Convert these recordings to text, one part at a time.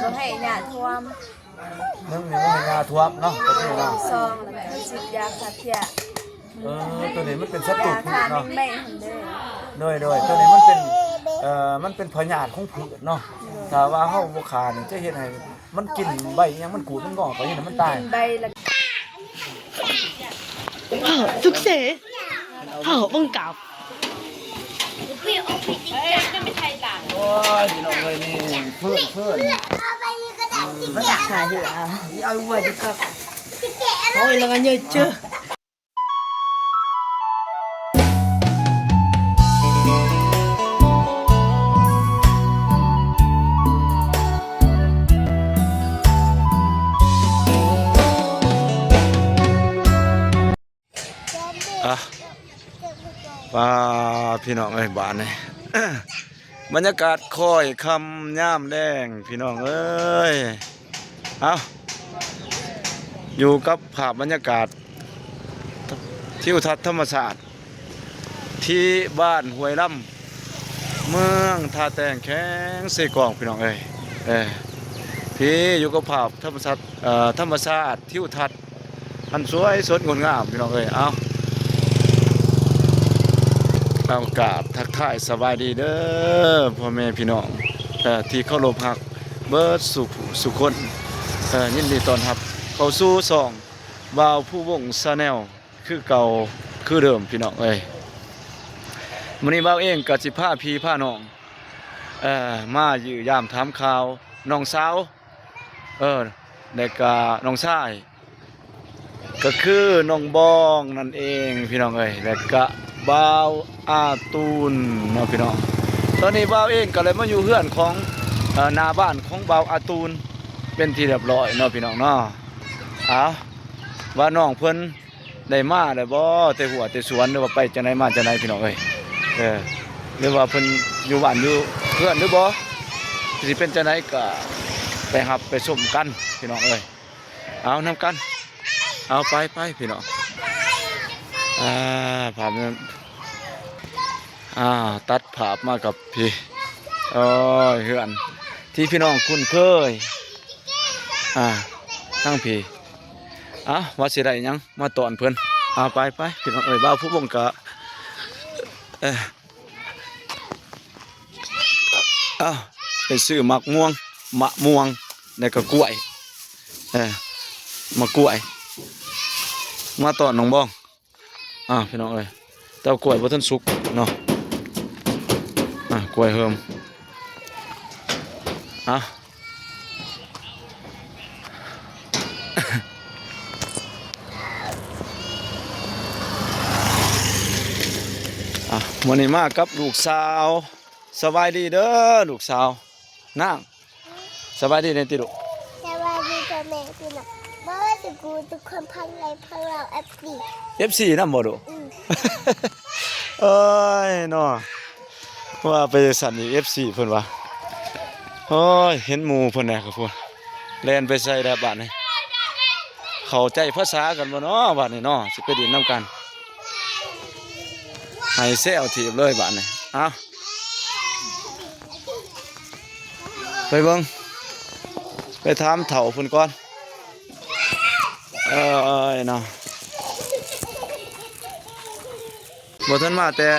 ບໍ່ໃຫ້ຫຍ້າຖ້ວມ ໜຶ່ງນີ້ບໍ່ໃຫ້ຫຍ້າຖ້ວມເນາະ ໂຕນີ້ເນາະ ສອງແລ້ວກໍສີດຢາຂ້າເພຍ ເອີ ໂຕນີ້ມັນເປັນສັດຕູພືດເນາະ ຢາຂ້າແມງໄມ້ຫັ້ນເດ້ ໂດຍ ໂດຍ ໂຕນີ້ມັນເປັນ ເອີ ມັນເປັນພະຍາດຂອງພືດເນາະ ຖ້າວ່າເຮົາບໍ່ຂ້ານີ້ຈະເຮັດໃຫ້ ມັນກິນໃບອີ່ຫຍັງ ມັນກູດມັນງອກ ກໍເຮັດໃຫ້ມັນຕາຍ ກິນໃບລະ ເອີ ສຸກເສ ເອີ ເບິ່ງກັບ ໂອ້ຍ ພີ່ນ້ອງເອີຍ ນີ້ເພິ່ນ ເພິ່ນ ມັນຢາກຫາເຫື່ອ ຊິເອົາໄວ້ຢູ່ກັບ ໂອ້ຍ ລະກະເຍີເຈີ. ອ່ະ ປ້າ ພີ່ນ້ອງເອີຍ ບາດນີ້ ບັນຍາກາດຄ້ອຍຄ່ຳຍາມແລງ ພີ່ນ້ອງເອີຍ ເອົ້າ ຢູ່ກັບພາບບັນຍາກາດ ທິວທັດທຳມະຊາດ ທີ່ບ້ານຫ້ວຍລຳ ເມືອງທ່າແຕງ ແຂວງເຊກອງ ພີ່ນ້ອງເອີຍ ເອີ ທີ່ຢູ່ກັບພາບທຳມະຊາດ ເອີ ທຳມະຊາດ ທິວທັດ ອັນສວຍສົດງົດງາມ ພີ່ນ້ອງເອີຍ ເອົ້າ ເອົາ ກາບທັກທາຍສະບາຍດີເດີ ພໍ່ແມ່ພີ່ນ້ອງ ເອີ ທີ່ເຄົາລົບຮັກເບິດສູ່ຜູ້ສູ່ຄົນ ເອີ ຍິນດີຕ້ອນຮັບເຂົ້າສູ່ຊ່ອງບ່າວພູວົງ Channel ຄືເກົ່າຄືເດີມ ພີ່ນ້ອງເອີຍ ມື້ນີ້ບ່າວເອງກໍຊິພາພີ່ພານ້ອງ ເອີ ມາຢ້ຽມຢາມຖາມຂ່າວນ້ອງສາວ ເອີ ແລະກະນ້ອງຊາຍ ກໍຄືນ້ອງບອງນັ້ນເອງ ພີ່ນ້ອງເອີຍ ແລະກະບ່າວອາຕູນເນາະ ພີ່ນ້ອງ ຕອນນີ້ບ່າວເອງກໍໄດ້ມາຢູ່ເຮືອນຂອງ ເອີ ໜ້າບ້ານຂອງບ່າວອາຕູນ ເປັນທີ່ຮຽບຮ້ອຍເນາະ ພີ່ນ້ອງເນາະ ເອົ້າ ວ່ານ້ອງເພິ່ນ ໄດ້ມາແລ້ວບໍ່ ແຕ່ຫົວແຕ່ສວນ ຫຼືວ່າໄປຈັ່ງໃດມາຈັ່ງໃດ ພີ່ນ້ອງເອີຍ ເອີ ຫຼືວ່າເພິ່ນຢູ່ບ້ານຢູ່ເຮືອນຫຼືບໍ່ ຊິເປັນຈັ່ງໃດກໍໄປຮັບໄປຊົມກັນ ພີ່ນ້ອງເອີຍ ເອົານຳກັນ ເອົາໄປໆ ພີ່ນ້ອງ ອ່າ ພາບນັ້ນ ອ່າ ຕັດພາບມາກັບພີ້ ໂອ້ຍ ເຮືອນທີ່ພີ່ນ້ອງຄຸ້ນເຄີຍ ອ່າ ທາງພີ້ ເອົ້າ ວ່າຊິໄດ້ຫຍັງ ມາຕ້ອນເພິ່ນ ເອົາ ໄປໆ ພີ່ນ້ອງເອີຍ ບ່າວພູວົງກະ ເອີ ເອົາ ໄປຊື້ໝາກມ່ວງ ມະມ່ວງ ແລ້ວກໍກ້ວຍ ເອີ ໝາກກ້ວຍ ມາຕ້ອນນ້ອງບອງ ອ່າ ພີ່ນ້ອງເອີຍ ແຕ່ວ່າກ້ວຍບໍ່ທັນສຸກເນາະ ອ່າ ກ້ວຍເຮີມ ອ່າ ອ່າ ມື້ນີ້ມາກັບລູກສາວ ສະບາຍດີເດີລູກສາວ ນາງ ສະບາຍດີແດ່ຕິລູກ ສະບາຍດີພໍ່ແມ່ພີ່ນ້ອງ ເບິດສູ່ຜູ້ທຸກຄົນ ພັງໄລພັງລາວ ເອັຟຊີ ເອັຟຊີນຳບໍ່ລູກ ອືມ ເອີຍເນາະ ວ່າໄປຈັ່ງຊັ້ນອີກ ເອັຟຊີເພິ່ນວ່າ ໂອ້ຍ ເຫັນໝູ່ເພິ່ນແດ່ ຂະພວນ ແລ່ນໄປໃສແລ້ວບາດນີ້ ເຂົ້າໃຈພາສາກັນບໍ່ເນາະ ບາດນີ້ເນາະ ຊິໄປຫຼິ້ນນຳກັນ ໃຫ້ແຊວຖີບເລີຍບາດນີ້ ເອົ້າ ໄປເບິ່ງ ໄປຖາມເຖົ້າເພິ່ນກ່ອນ ເອີຍເນາະ ບໍ່ທັນມາແຕ່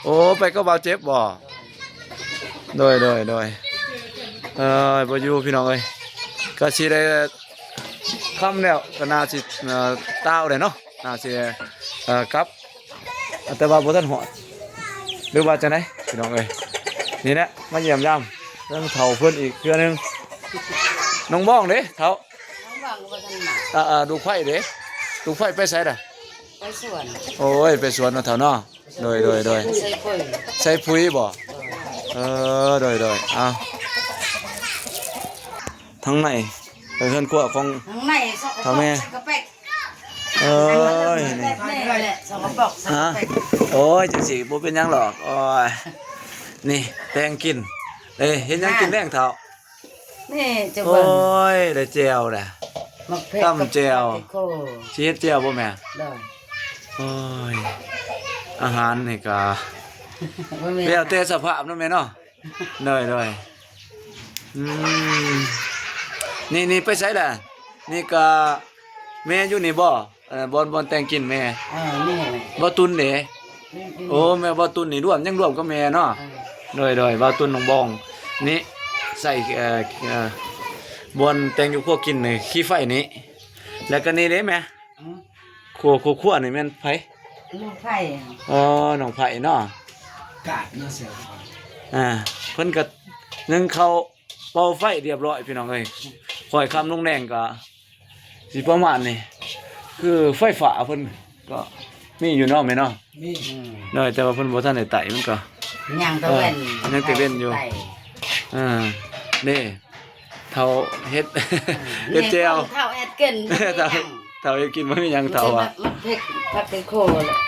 ໂອ້ ໄປກັບບ່າວເຈັບບໍ່? ໂດຍ ໂດຍ ໂດຍ ເອີຍ ບໍ່ຢູ່ພີ່ນ້ອງເອີຍ ກໍຊິໄດ້ຄ່ຳແລ້ວ ກໍໜ້າຊິ ເອີ ຕ່າວແລ້ວເນາະ ໜ້າຊິ ເອີ ກັບ ແຕ່ວ່າບໍ່ທັນຮອດ ຫຼືວ່າຈັ່ງໃດພີ່ນ້ອງເອີຍ ນີ້ແຫຼະ ມາຢ້ຽມຢາມເລື່ອງເຖົ້າເພິ່ນອີກເທື່ອໜຶ່ງ ນ້ອງບອງເດ້ເຖົ້າ ນ້ອງບອງກໍບໍ່ທັນມາ ອ່າ ອ່າ ລູກໄຟເດ້ ລູກໄຟໄປໃສລະ? ໄປສວນ ໂອ້ຍ ໄປສວນເນາະເຖົ້າເນາະ ໂດຍ ໂດຍ ໂດຍ ໃສ່ປຸ໋ຍ ໃສ່ປຸ໋ຍບໍ່? ເອີ ໂດຍ ໂດຍ ເອົາ ທາງໃນ ໄປເຮືອນຄົວຂອງ ທາງໃນ ເຖົ້າແມ່ ເອີຍ ນີ້ແຫຼະ ສະກະປົກ ຮະ ໂອ້ຍ ຈັ່ງຊີ້ບໍ່ເປັນຫຍັງດອກ ໂອ້ຍ ນີ້ແຕ່ງກິນ ເອີ ເຮັດຫຍັງກິນແລງເຖົ້າ? ນີ້ເຈົ້າເບິ່ງ ໂອ້ຍ ໄດ້ແຈ່ວແຫຼະ ໝາກເຜັດ ຕຳແຈ່ວ ຊິເຮັດແຈ່ວບໍ່ແມ່? ໂດຍ ໂອ້ຍ ອາຫານນີ້ກະ ບໍ່ແມ່ນ ແລ້ວແຕ່ສະພາບເນາະແມ່ເນາະ ໂດຍ ໂດຍ ອືມ ນີ້ ນີ້ໄປໃສລະ? ນີ້ກະແມ່ຢູ່ນີ້ບໍ່? ເອີ ບ່ອນ ບ່ອນແຕ່ງກິນແມ່ ເອີ ນີ້ແຫຼະ ບ່າວຕຸນເດ? ອືມໆ ໂອ້ ແມ່ບ່າວຕຸນນີ້ຮ່ວມ ຍັງຮ່ວມກັບແມ່ເນາະ. ເອີ ໂດຍໆ ບ່າວຕຸນນ້ອງບອງນີ້ ໃສ່ ເອີ ເອີ ບ່ອນແຕ່ງຢູ່ຄົວກິນນີ້ ຂີ້ໄຟນີ້ ແລ້ວກະນີ້ເດ້ແມ່? ອືມ ຄົວ ຄົວ ຄົວນີ້ແມ່ນໃຜ? ນ້ອງໄພ ອໍ ນ້ອງໄພເນາະ ກາດເນາະ ເສືອ ອ່າ ເພິ່ນກະ ໜຶ້ງເຂົ້າ ເປົ່າໄຟລຽບຮ້ອຍພີ່ນ້ອງເອີຍ. ຂ້ອຍຄຳລົງແດງກໍຊິປະມານນີ້ ຄືໄຟຟ້າເພິ່ນກໍມີຢູ່ເນາະແມ່ເນາະ. ມີ ອືມ ໂດຍ ແຕ່ວ່າເພິ່ນບໍ່ທັນໄດ້ໄຕ້ ມັນກໍ ຍັງຕະເວັນ ເອີ ຍັງຕະເວັນຢູ່ ເອີ ເດ້ ເຖົ້າເຮັດ ເອີ ເຮັດແຈ່ວ ເຖົ້າເຮັດກິນ ເຖົ້າ ເຖົ້າເຮັດກິນບໍ່ມີຫຍັງເຖົ້າວ່າ ມັນເຜັດ ຜັກໄຄໂຄ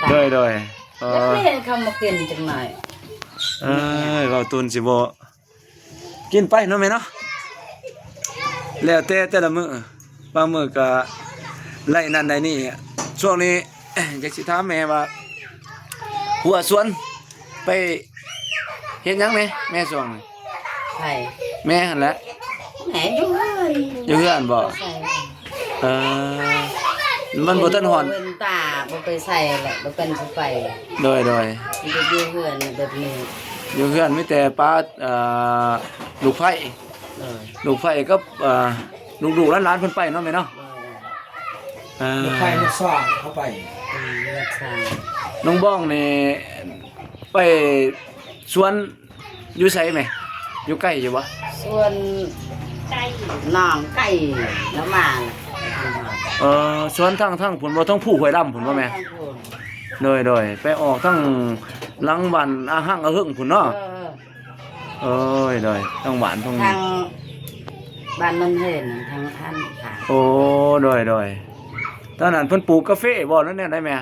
ໂດຍ ໂດຍ ເອີ ແລ້ວເພິ່ນເຂົ້າມາກິນຈັກໜ້ອຍ ເອີ ເວົ້າຕຸນຊິບໍ່ ກິນໄປເນາະແມ່ເນາະ ແລ້ວແຕ່ແຕ່ລະມື້ ບາງມື້ກະໄດ້ນັ້ນໄດ້ນີ້. ຊ່ວງນີ້ ຢາກຊິຖາມແມ່ວ່າ ຫົວສວນໄປເຮັດຫຍັງແດ່ແມ່ຊ່ວງນີ້? ໃຜ? ແມ່ຫັ້ນແຫຼະ. ແມ່ຢູ່ເຮືອນ ຢູ່ເຮືອນບໍ່? ເອີ ມັນບໍ່ທັນຮ້ອນ ເປັນຕາ ບໍ່ໄປໃສແຫຼະ ບໍ່ເປັນຜູ້ໄປ ໂດຍ ໂດຍ ຢູ່ເຮືອນແບບນີ້ ຢູ່ເຮືອນມີແຕ່ປາ ເອີ ລູກໃພ້ ໂດຍ ລູກໃພ້ກັບ ເອີ ລູກໆຫຼານໆເພິ່ນໄປເນາະແມ່ເນາະ ໂດຍ ເອີ ລູກໃພ້ລູກສາວເຂົາໄປ ອືມ ລູກສາວ ນ້ອງບອງນີ້ໄປສວນ ຢູ່ໃສແມ່? ຢູ່ໃກ້ຢູ່ບໍ່? ສວນ ນ້ອງໄກ່ລະມາ ເອີ ສວນທາງ ທາງພຸ້ນບໍ່? ທາງພູຫ້ວຍດຳພຸ້ນບໍ່ແມ່? ທາງພຸ້ນ ໂດຍ ໂດຍ ໄປອອກທາງຫຼັງບ້ານອາຮັງອາເຮິງພຸ້ນເນາະ ເອີ ໂດຍ ໂດຍ ທາງບ້ານທາງ ທາງບ້ານນຳເຫັນ ທາງ ທາງ ໂອ້ ໂດຍ ໂດຍ ທາງນັ້ນເພິ່ນປູກກາເຟບໍ່ ຫຼືແນວໃດແມ່?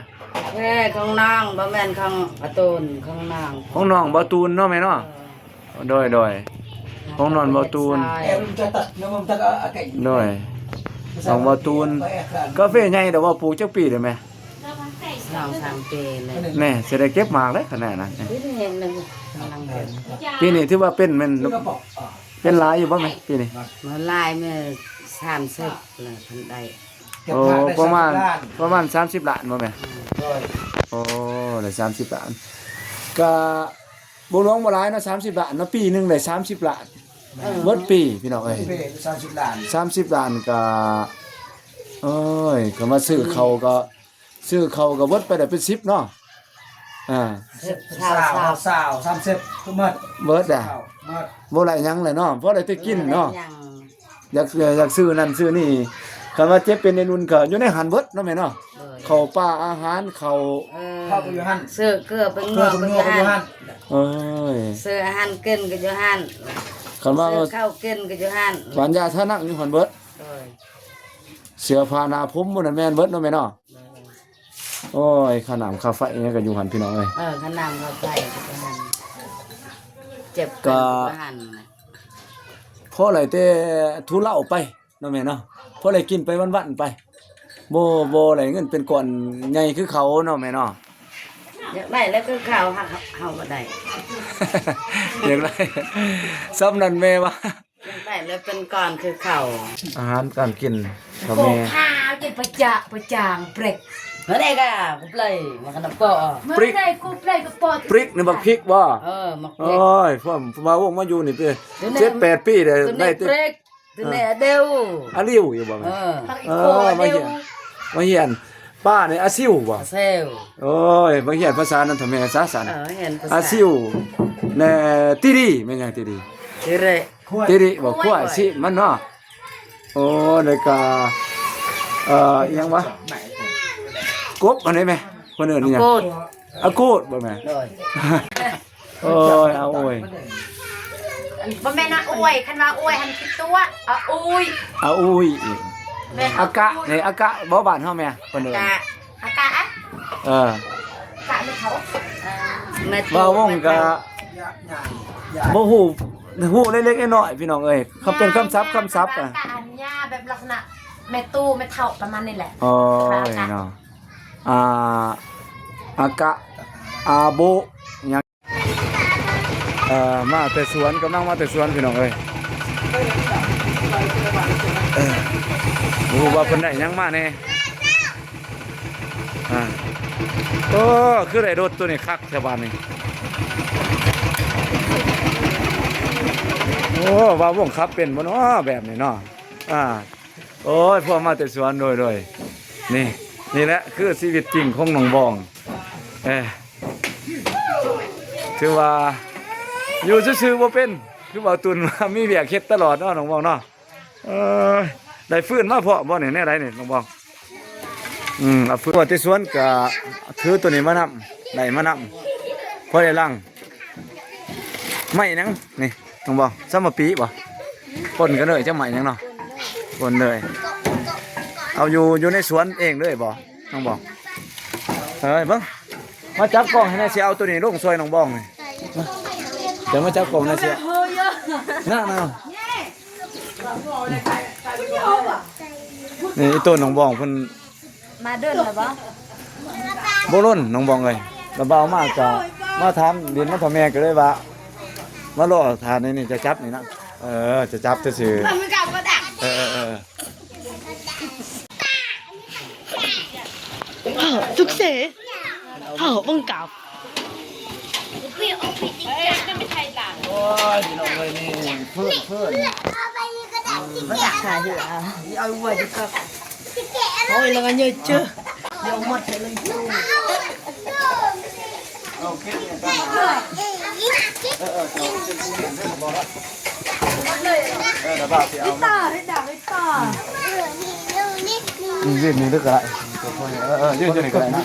ເອີ ຂອງນ້ອງ ບໍ່ແມ່ນຂອງອາຕູນ ຂອງນ້ອງ ຂອງນ້ອງບ່າວຕູນເນາະແມ່ເນາະ ເອີ ໂດຍ ໂດຍ ຂອງນ້ອງບ່າວຕູນ ໂດຍ ຂອງບ່າວຕູນ ກາເຟໃຫຍ່ແລ້ວບໍ່? ປູກຈັກປີແລ້ວແມ່? ສອງສາມປີແລ້ວ ແນ່ ຊິໄດ້ເກັບໝາກເດ້ຂະໜາດນັ້ນ ປີນີ້ ປີນີ້ຖືວ່າເປັນແມ່ນ ເປັນຫຼາຍຢູ່ບໍ່ແມ່ ປີນີ້? ບໍ່ຫຼາຍ ແມ່ ສາມສິບແລ້ວເພິ່ນໄດ້ ໂອ້ ປະມານ ປະມານສາມສິບລ້ານບໍ່ແມ່? ໂດຍ ໂອ້ ໄດ້ສາມສິບລ້ານ ກະບໍ່ຫຼວງບໍ່ຫຼາຍເນາະ ສາມສິບລ້ານເນາະ ປີໜຶ່ງໄດ້ສາມສິບລ້ານ ເອີ ເບິດປີພີ່ນ້ອງເອີຍ ສາມສິບລ້ານ ສາມສິບລ້ານກະ ໂອ້ຍ ກະມາຊື້ເຂົ້າກະ ຊື້ເຂົ້າກະເບິດໄປໄດ້ເປັນສິບເນາະ ອ່າ ສິບ ຊາວ ຊາວ ຊາວ ສາມສິບ ເບິດ ເບິດແລ້ວ ເບິດ ບໍ່ໄດ້ຫຍັງແລ້ວເນາະ ພໍໄດ້ແຕ່ກິນເນາະ ບໍ່ໄດ້ຫຍັງ ຢາກ ຢາກຊື້ນັ້ນຊື້ນີ້ ຄັນວ່າເຈັບເປັນໄອອຸ່ນກໍຢູ່ໃນຫັ້ນເບິດເນາະແມ່ເນາະ ໂດຍ ເຂົ້າປາອາຫານເຂົ້າ ເອີ ເຂົ້າກໍຢູ່ຫັ້ນ ຊື້ເກືອໄປງົວກໍຢູ່ຫັ້ນ ເອີຍ ຊື້ອາຫານກິນກໍຢູ່ຫັ້ນ ຄັນວ່າຊື້ເຂົ້າກິນກໍຢູ່ຫັ້ນ ຫວານຢາທານັງຢູ່ຫັ້ນເບິດ ໂດຍ ເສື້ອຜ້າໜ້າຜົມໝູ່ນັ້ນແມ່ນເບິດເນາະແມ່ເນາະ ໂດຍ ໂອ້ຍ ຄ່ານ້ຳຄ່າໄຟຫຍັງກໍຢູ່ຫັ້ນພີ່ນ້ອງເອີຍ ເອີ ຄ່ານ້ຳຄ່າໄຟກໍຢູ່ຫັ້ນ ເຈັບກໍຢູ່ຫັ້ນ ພໍໄດ້ແຕ່ທຸເລົາໄປ ເນາະແມ່ເນາະ ພໍໄດ້ກິນໄປວັນໆໄປ ບໍ່ ບໍ່ໄດ້ເງິນເປັນກ້ອນໃຫຍ່ຄືເຂົາເນາະແມ່ເນາະ ຢາກໄດ້ແລ້ວຄືເຂົາ ເຮົາ ເຮົາບໍ່ໄດ້ ຢາກໄດ້ ສ່ຳນັ້ນແມ່ວ່າ ຢາກໄດ້ແລ້ວເປັນກ້ອນຄືເຂົາ ອາຫານການກິນ ພໍ່ແມ່ ກູພາວເຈັບປະຈາ ປະຈາງເບຣັກ ເມື່ອໃດກະກູເປລຍ ມາຂະໜາດປໍ ເມື່ອໃດກູເປລຍກະປໍ ປຣິກນີ້ບັກພິກບໍ່? ເອີ ບັກພິກ ໂອ້ຍ ພວກມາວົງມາຢູ່ນີ້ເປັນເຈັດແປດປີແລ້ວ ໄດ້ແຕ່ ໂຕນີ້ເບຣັກ ໂຕນີ້ອາດິວ ອາດິວຢູ່ບໍ່ແມ່? ເອີ ເອີ ມາຮຽນ ມາຮຽນ ປ້ານີ້ອາຊິວບໍ່? ອາຊິວ ໂອ້ຍ ມາຮຽນພາສານັ້ນທຳແມ່ຊະຊັ້ນ ເອີ ຮຽນພາສາ ອາຊິວ ແລະ ຕີດີ ແມ່ນຫຍັງຕີດີ? ຕີເຣ ຕີດີບໍ່? ຄວາຍ ຊິມັນເນາະ ໂອ້ ແລ້ວກະ ເອີ ອີຫຍັງວະ? ກົບ ອັນນີ້ແມ່ ເພິ່ນເອີ້ນອີຫຍັງ? ອາໂກດ ອາໂກດບໍ່ແມ່? ໂດຍ ໂອ້ຍ ອາໂອ້ຍ ບໍ່ແມ່ນອາອວຍ ຄັນວ່າອວຍຫັ້ນຜິດຕົວ ອາອຸຍ ອາອຸຍອີກ ແມ່ນ ອາກະ ອາອຸຍ ນີ້ ອາກະບໍ່ ບ້ານເຮົາແມ່ ເພິ່ນເອີ້ນ ອາກະ ອາກະ ເອີ ອາກະແມ່ເຖົ້າ ເອີ ແມ່ຕູ້ ເວົ້າວົງກະ ແມ່ເຖົ້າ ບໍ່ຮູ້ ຮູ້ເລັກໆນ້ອຍໆ ພີ່ນ້ອງເອີຍ ຄຳເປັນຄຳສັບ ຄຳສັບ ອາ ອາກະ ອັນຍາແບບລັກສະນະແມ່ຕູ້ແມ່ເຖົ້າປະມານນີ້ແຫຼະ ໂອ້ຍ ເນາະ ອາ ອາກະ ອາໂບ ຫຍັງ ເອີ ມາແຕ່ສວນ ກຳລັງມາແຕ່ສວນ ພີ່ນ້ອງເອີຍ ເອີ ບໍ່ຮູ້ວ່າເພິ່ນໄດ້ຫຍັງມາແດ່. ອ່າ ໂອ້ ຄືໄດ້ລົດໂຕນີ້ຄັກແທ້ບາດນີ້. ໂອ້ ບ່າວວົງຂັບເປັນບໍ່ເນາະແບບນີ້ເນາະ? ອ່າ ໂອ້ຍ ພວກມາແຕ່ສວນ ໂດຍ ໂດຍ ນີ້ ນີ້ແຫຼະຄືຊີວິດຈິງຂອງນ້ອງບອງ. ເອີ ຖືວ່າຢູ່ຊື່ໆບໍ່ເປັນ ຄືບ່າວຕຸນວ່າມີວຽກເຮັດຕະຫຼອດເນາະ ນ້ອງບອງເນາະ. ເອີ ໄດ້ຟືນມາພ້ອມບໍ່ນີ້ ແນວໃດນີ້ນ້ອງບອງ? ອືມ ເອົາຟືນ ແຕ່ສວນກະຖືໂຕນີ້ມານຳ ໄດ້ມານຳ ພໍໄດ້ລັງ. ໄມ້ຫຍັງນີ້ນ້ອງບອງ? ສຳມະປີບໍ່? ປົນກັນເລີຍ ຈະໄມ້ຫຍັງເນາະ? ປົນເລີຍ ເອົາຢູ່ ຢູ່ໃນສວນເອງເລີຍບໍ່ນ້ອງບອງ? ເອີຍ ເບິ່ງ ມາຈັບກ້ອງໃຫ້ແດ່ ຊິເອົາໂຕນີ້ລົງຊ່ອຍນ້ອງບອງນີ້. ມາ ຈະມາຈັບກ້ອງໃຫ້ແດ່ ຊິ ນະ ນະ. ນີ້ອີ່ໂຕນ້ອງບອງເພິ່ນມາດົນແລ້ວບໍ່? ບໍ່ດົນນ້ອງບອງເອີຍ ລະບ່າວມາກະມາຖາມດິນນຳພໍ່ແມ່ ກະເລີຍວ່າມາລໍຖ້າໃນນີ້ ຈະຈັບນີ້ນະ. ເອີ ຈະຈັບຊື່ໆ ເອີ ເອີ ເອີ. ເອີ ສຸກເສ ເອີ ເບິ່ງກັບ ໂອ້ຍ ພີ່ນ້ອງເອີຍ ນີ້ເພິ່ນ ເພິ່ນ ຂາເຮືອ ເອົາໄວ້ຢູ່ກັບ ໂອ້ຍ ລະມັນເຍີະເຈີ ເອົາມັດໃສ່ເລີຍ. ເອີ ດາວບ່າວຊິເອົາ ເຮັດດາວ ເຮັດດາວ ອືມ ຢືນນີ້ເດີກະໄດ້ ເອີ ເອີ ຢືນຢູ່ນີ້ກະໄດ້ນະ.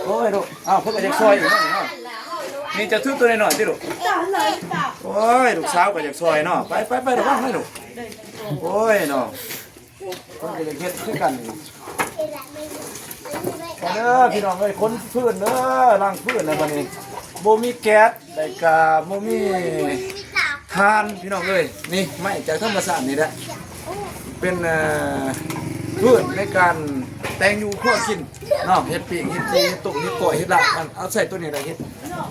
ໂອ້ຍ ລູກ ອ້າວ ເພິ່ນກະຢາກຊ່ອຍອີກເນາະ ນີ້ເນາະ. ນີ້ຈະຖືໂຕນ້ອຍໆຕິລູກ. ໂອ້ຍ ລູກສາວກະຢາກຊ່ອຍເນາະ. ໄປ ໄປ ໄປ ລະວັງເດີລູກ. ໂອ້ຍເນາະ ເພິ່ນກະຢາກເຮັດຄືກັນ. ມາເດີພີ່ນ້ອງເອີຍ ຂົນຟືນເດີ ລ້າງຟືນແລ້ວບາດນີ້ ບໍ່ມີແກັສ ແລ້ວກະບໍ່ມີຖ່ານ ພີ່ນ້ອງເອີຍ. ນີ້ໄມ້ຈາກທຳມະຊາດນີ້ແຫຼະ ເປັນ ເອີ ຟືນໃນການແຕ່ງຢູ່ຄົວກິນເນາະ ເຮັດປີ້ງ ເຮັດຈີ່ ເຮັດຕົ້ມ ເຮັດກ້ອຍ ເຮັດລາບ ເອົາໃຊ້ໂຕນີ້ລະເຮັດ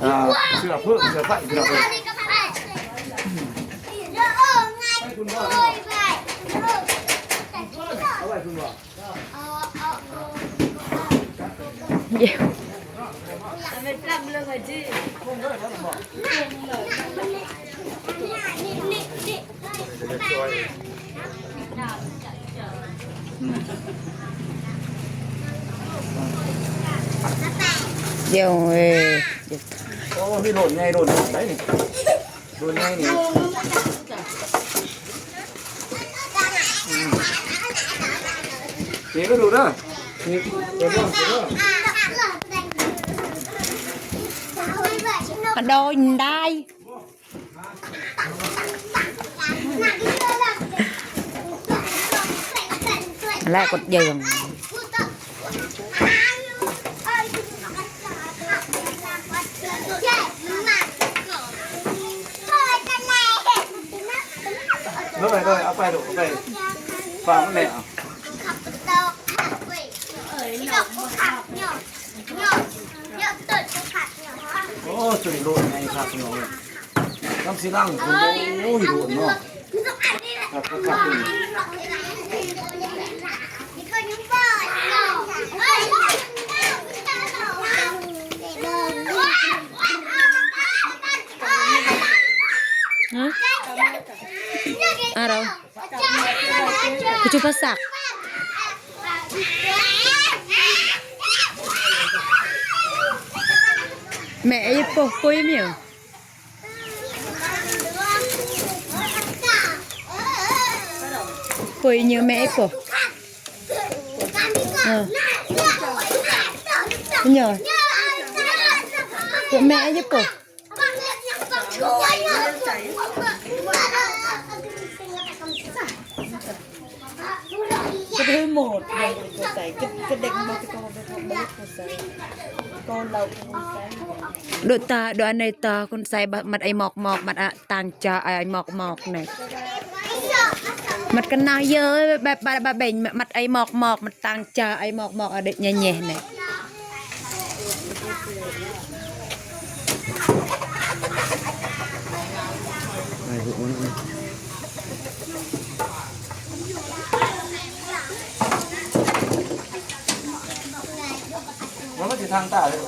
ເອີ ເຊື້ອເພີງ ເຊື້ອໄຟ ພີ່ນ້ອງເອີຍ. ເອົາໄວ້ພຸ້ນບໍ່? ດຽວ ເອີ ໂອ້ ມີໂດນໃຫຍ່ໂດນນ້ອຍໄດ໋ນີ້. ໂດນໃຫຍ່ນີ້ ອືມ ເທກະດູກເດີ ເທ ເທດ້ວຍ ເທດ້ວຍ ກະໂດນໄດ້ ແລະກົດເຢິງ. ໂດຍ ໂດຍ ເອົາໄປລູກ ເອົາໄປ ຝາກມັນແດ່. ໂອ້ ຕົວນີ້ໂລດໃຫຍ່ຄັກພີ່ນ້ອງເອີຍ. ນ້ຳສີຫຼັງ ໂອ້ຍ ໂດນເນາະ ຄັກໆ ຮະ ອາ ເຮົາ ກະຈຸປາສັກ ແມ່ ເອີ ໂປໂກຍເມຍ ໂປຍເຍ ແມ່ ເອີ ໂປ ເອີ ເຍ ໂປ ແມ່ ເອີ ໂປ. ກະເລີຍໝົດ ກະເດັກໝົດ ກະເດັກໝົດ ກະເລີຍໝົດ ກະເລີຍໝົດ ໂດຕາ ໂດອັນໃນຕາ ຄົນໃສ່ ມັດໄອໝອກໝອກ ມັດອະ ຕາງຈາໄອໝອກໝອກ ແນ່ ມັດກັນນາເຢີ ແບບ ບາ ບາເບັງ ມັດໄອໝອກໝອກ ມັດຕາງຈາໄອໝອກໝອກ ອະ ເດັກແຍ່ໆ ແນ່. ໄດ້ ໂອ້ ໂອ້ ໂອ້. ທາງຕາເລີຍ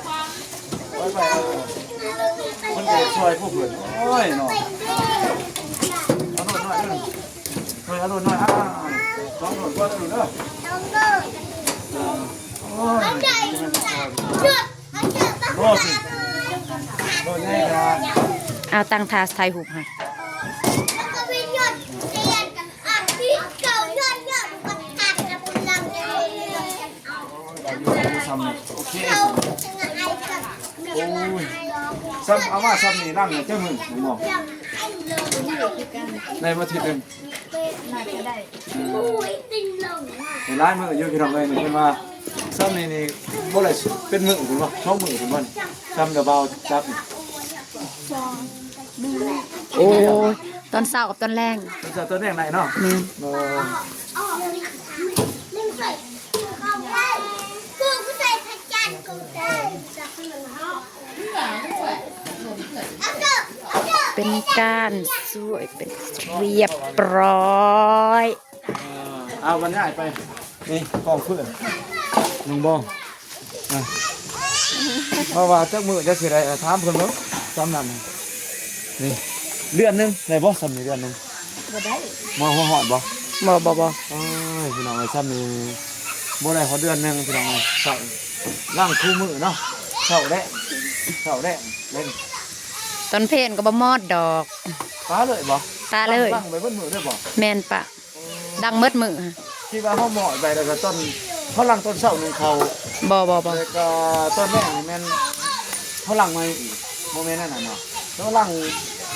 ໄປໄປ ເອີ ມັນເປັນຊ່ອຍພວກເພິ່ນ ໂອ້ຍເນາະ ເອົາໂລດໜ້ອຍໜຶ່ງ ເອີ ເອົາໂລດໜ້ອຍ ອ້າວ ສອງໂລດ ບໍ່ໄດ້ໂລດເດີ ໂອ້ຍ ໂລດສິ ໂລດໃຫຍ່ຂະໜາດ ເອົາຕັ້ງທ່າຖ່າຍຮູບໃຫ້. ໄດ້ຢູ່ ໄດ້ຢູ່ຊ່ຳນີ້ ໂອເຄ ໂອ້ຍ ຊ່ຳ ເອົາມາຊ່ຳນີ້ ລ້າງນີ້ຈັກມື້ ເຫັນບໍ່ ໄດ້ມາທິດໜຶ່ງ ໜ້າຈະໄດ້ ອືມ ໄດ້ຫຼາຍມື້ຢູ່ ພີ່ນ້ອງເອີຍ ນີ້ເພິ່ນວ່າ ຊ່ຳນີ້ນີ້ ບໍ່ໄດ້ເປັນມື້ພຸ້ນບໍ່ ສອງມື້ພຸ້ນບໍ່ ຊ່ຳດາວບ່າວຈັບນີ້ ສອງ ໜຶ່ງ ໂອ້ຍ ຕອນເຊົ້າກັບຕອນແລງ ຕອນເຊົ້າຕອນແລງໄດ້ເນາະ ແມ່ນ ໂອ້ ເປັນການຊ່ວຍເປັນທີ່ຮຽບຮ້ອຍ ເອົາບັນຍາຍໄປ ນີ້ກອງເພື່ອນ ນ້ອງບອງ ອ່ະ ເພາະວ່າຈັກມື້ຈັກຊິໄດ້ ອ່ະ ຖາມເພິ່ນເບິ່ງ ຊ່ຳນັ້ນ ນີ້ ເດືອນໜຶ່ງໄດ້ບໍ່ ຊ່ຳນີ້ເດືອນໜຶ່ງ ບໍ່ໄດ້ ບໍ່ຮອດບໍ່ ບໍ່ ບໍ່ ບໍ່ ໂອ້ຍ ພີ່ນ້ອງເອີຍ ຊ່ຳນີ້ບໍ່ໄດ້ຮອດເດືອນໜຶ່ງ ພີ່ນ້ອງເອີຍ ເຊົ້າລ້າງຄູ່ມື້ເນາະ ເຊົ້າແລງ ເຊົ້າແລງເດ້ ຕອນເພນກໍບໍ່ມອດດອກ ປະເລີຍບໍ່ ປະເລີຍ ຕັ້ງໄວ້ເບິດມື້ເລີຍບໍ່ ແມ່ນປະ ດັງເບິດມື້ ທີ່ວ່າເຮົາໝໍ້ໄປ ແລ້ວກໍຕອນເຮົາລ້າງຕອນເຊົ້າໜຶ່ງເຂົ້າ ບໍ່ ບໍ່ ບໍ່ ແລ້ວກໍຕອນແລງນີ້ແມ່ນເຮົາລ້າງໃໝ່ອີກ ບໍ່ແມ່ນອັນນັ້ນເນາະ ເຮົາລ້າງ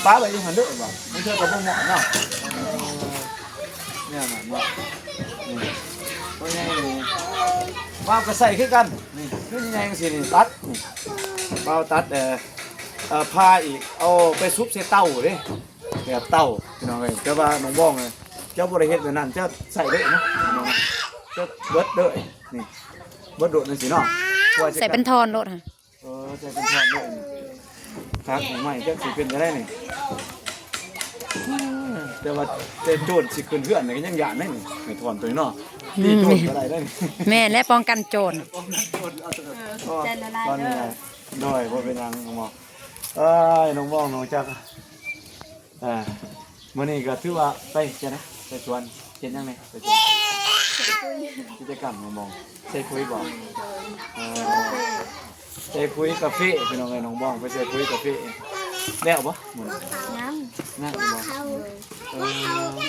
ປະໄວ້ຢູ່ຫັ້ນເດີ ບາງເທື່ອກໍບໍ່ໝໍ້ເນາະ ເອີ ແນວນັ້ນເນາະ ນີ້ ໂຕໃຫຍ່ນີ້ ວາວກໍໃສ່ຄືກັນ ນີ້ ຄືໃຫຍ່ຈັ່ງຊີ້ນີ້ ຕັດ ນີ້ ວາວຕັດ ເອີ ເອີ ຜ່າອີກ ເອົາໄປສຸບໃສ່ເຕົາເດ້. ແບບເຕົາ ພີ່ນ້ອງເອີຍ ແຕ່ວ່ານ້ອງບອງເອີຍ ເຈົ້າບໍ່ໄດ້ເຮັດແບບນັ້ນ ເຈົ້າໃສ່ເລີຍເນາະ ເຈົ້າເບິດເລີຍ ນີ້ ເບິດໂດດຈັ່ງຊີ້ເນາະ ໃສ່ເປັນທ່ອນໂລດ ເອີ ໃສ່ເປັນທ່ອນໂລດ ຄັກໃໝ່ ຈັກຊິເປັນຈັ່ງໃດນີ້ ແຕ່ວ່າແຕ່ໂຈນຊິຂຶ້ນເຮືອນນີ້ກໍຍັງຢ້ານເດ້ນີ້ ໃຫ້ທ່ອນໂຕນີ້ເນາະ ອືມ ຕີໂຈນກໍໄດ້ເດ້ນີ້ ແມ່ນແລ້ວ ປ້ອງກັນໂຈນ ປ້ອງກັນໂຈນ ເອີ ຂອບໃຈຫຼາຍໆເດີ ໂດຍ ບໍ່ເປັນຫຍັງ ນ້ອງບອງ ເອີຍ ນ້ອງບອງ ນ້ອງຈັກ ອ່າ ມື້ນີ້ກໍຖືວ່າໄປຈັ່ງໃດ ໄປສວນ ເຮັດຫຍັງແດ່ ໄປສວນ ກິດຈະກຳຂອງນ້ອງບອງ ໃສ່ປຸ໋ຍບໍ່ ເອີ ໃສ່ປຸ໋ຍກາເຟ ພີ່ນ້ອງເອີຍ ນ້ອງບອງໄປໃສ່ປຸ໋ຍກາເຟ ແລ້ວບໍ່ມື້ນີ້ ຍັງ ຍັງບໍ່ ເອີ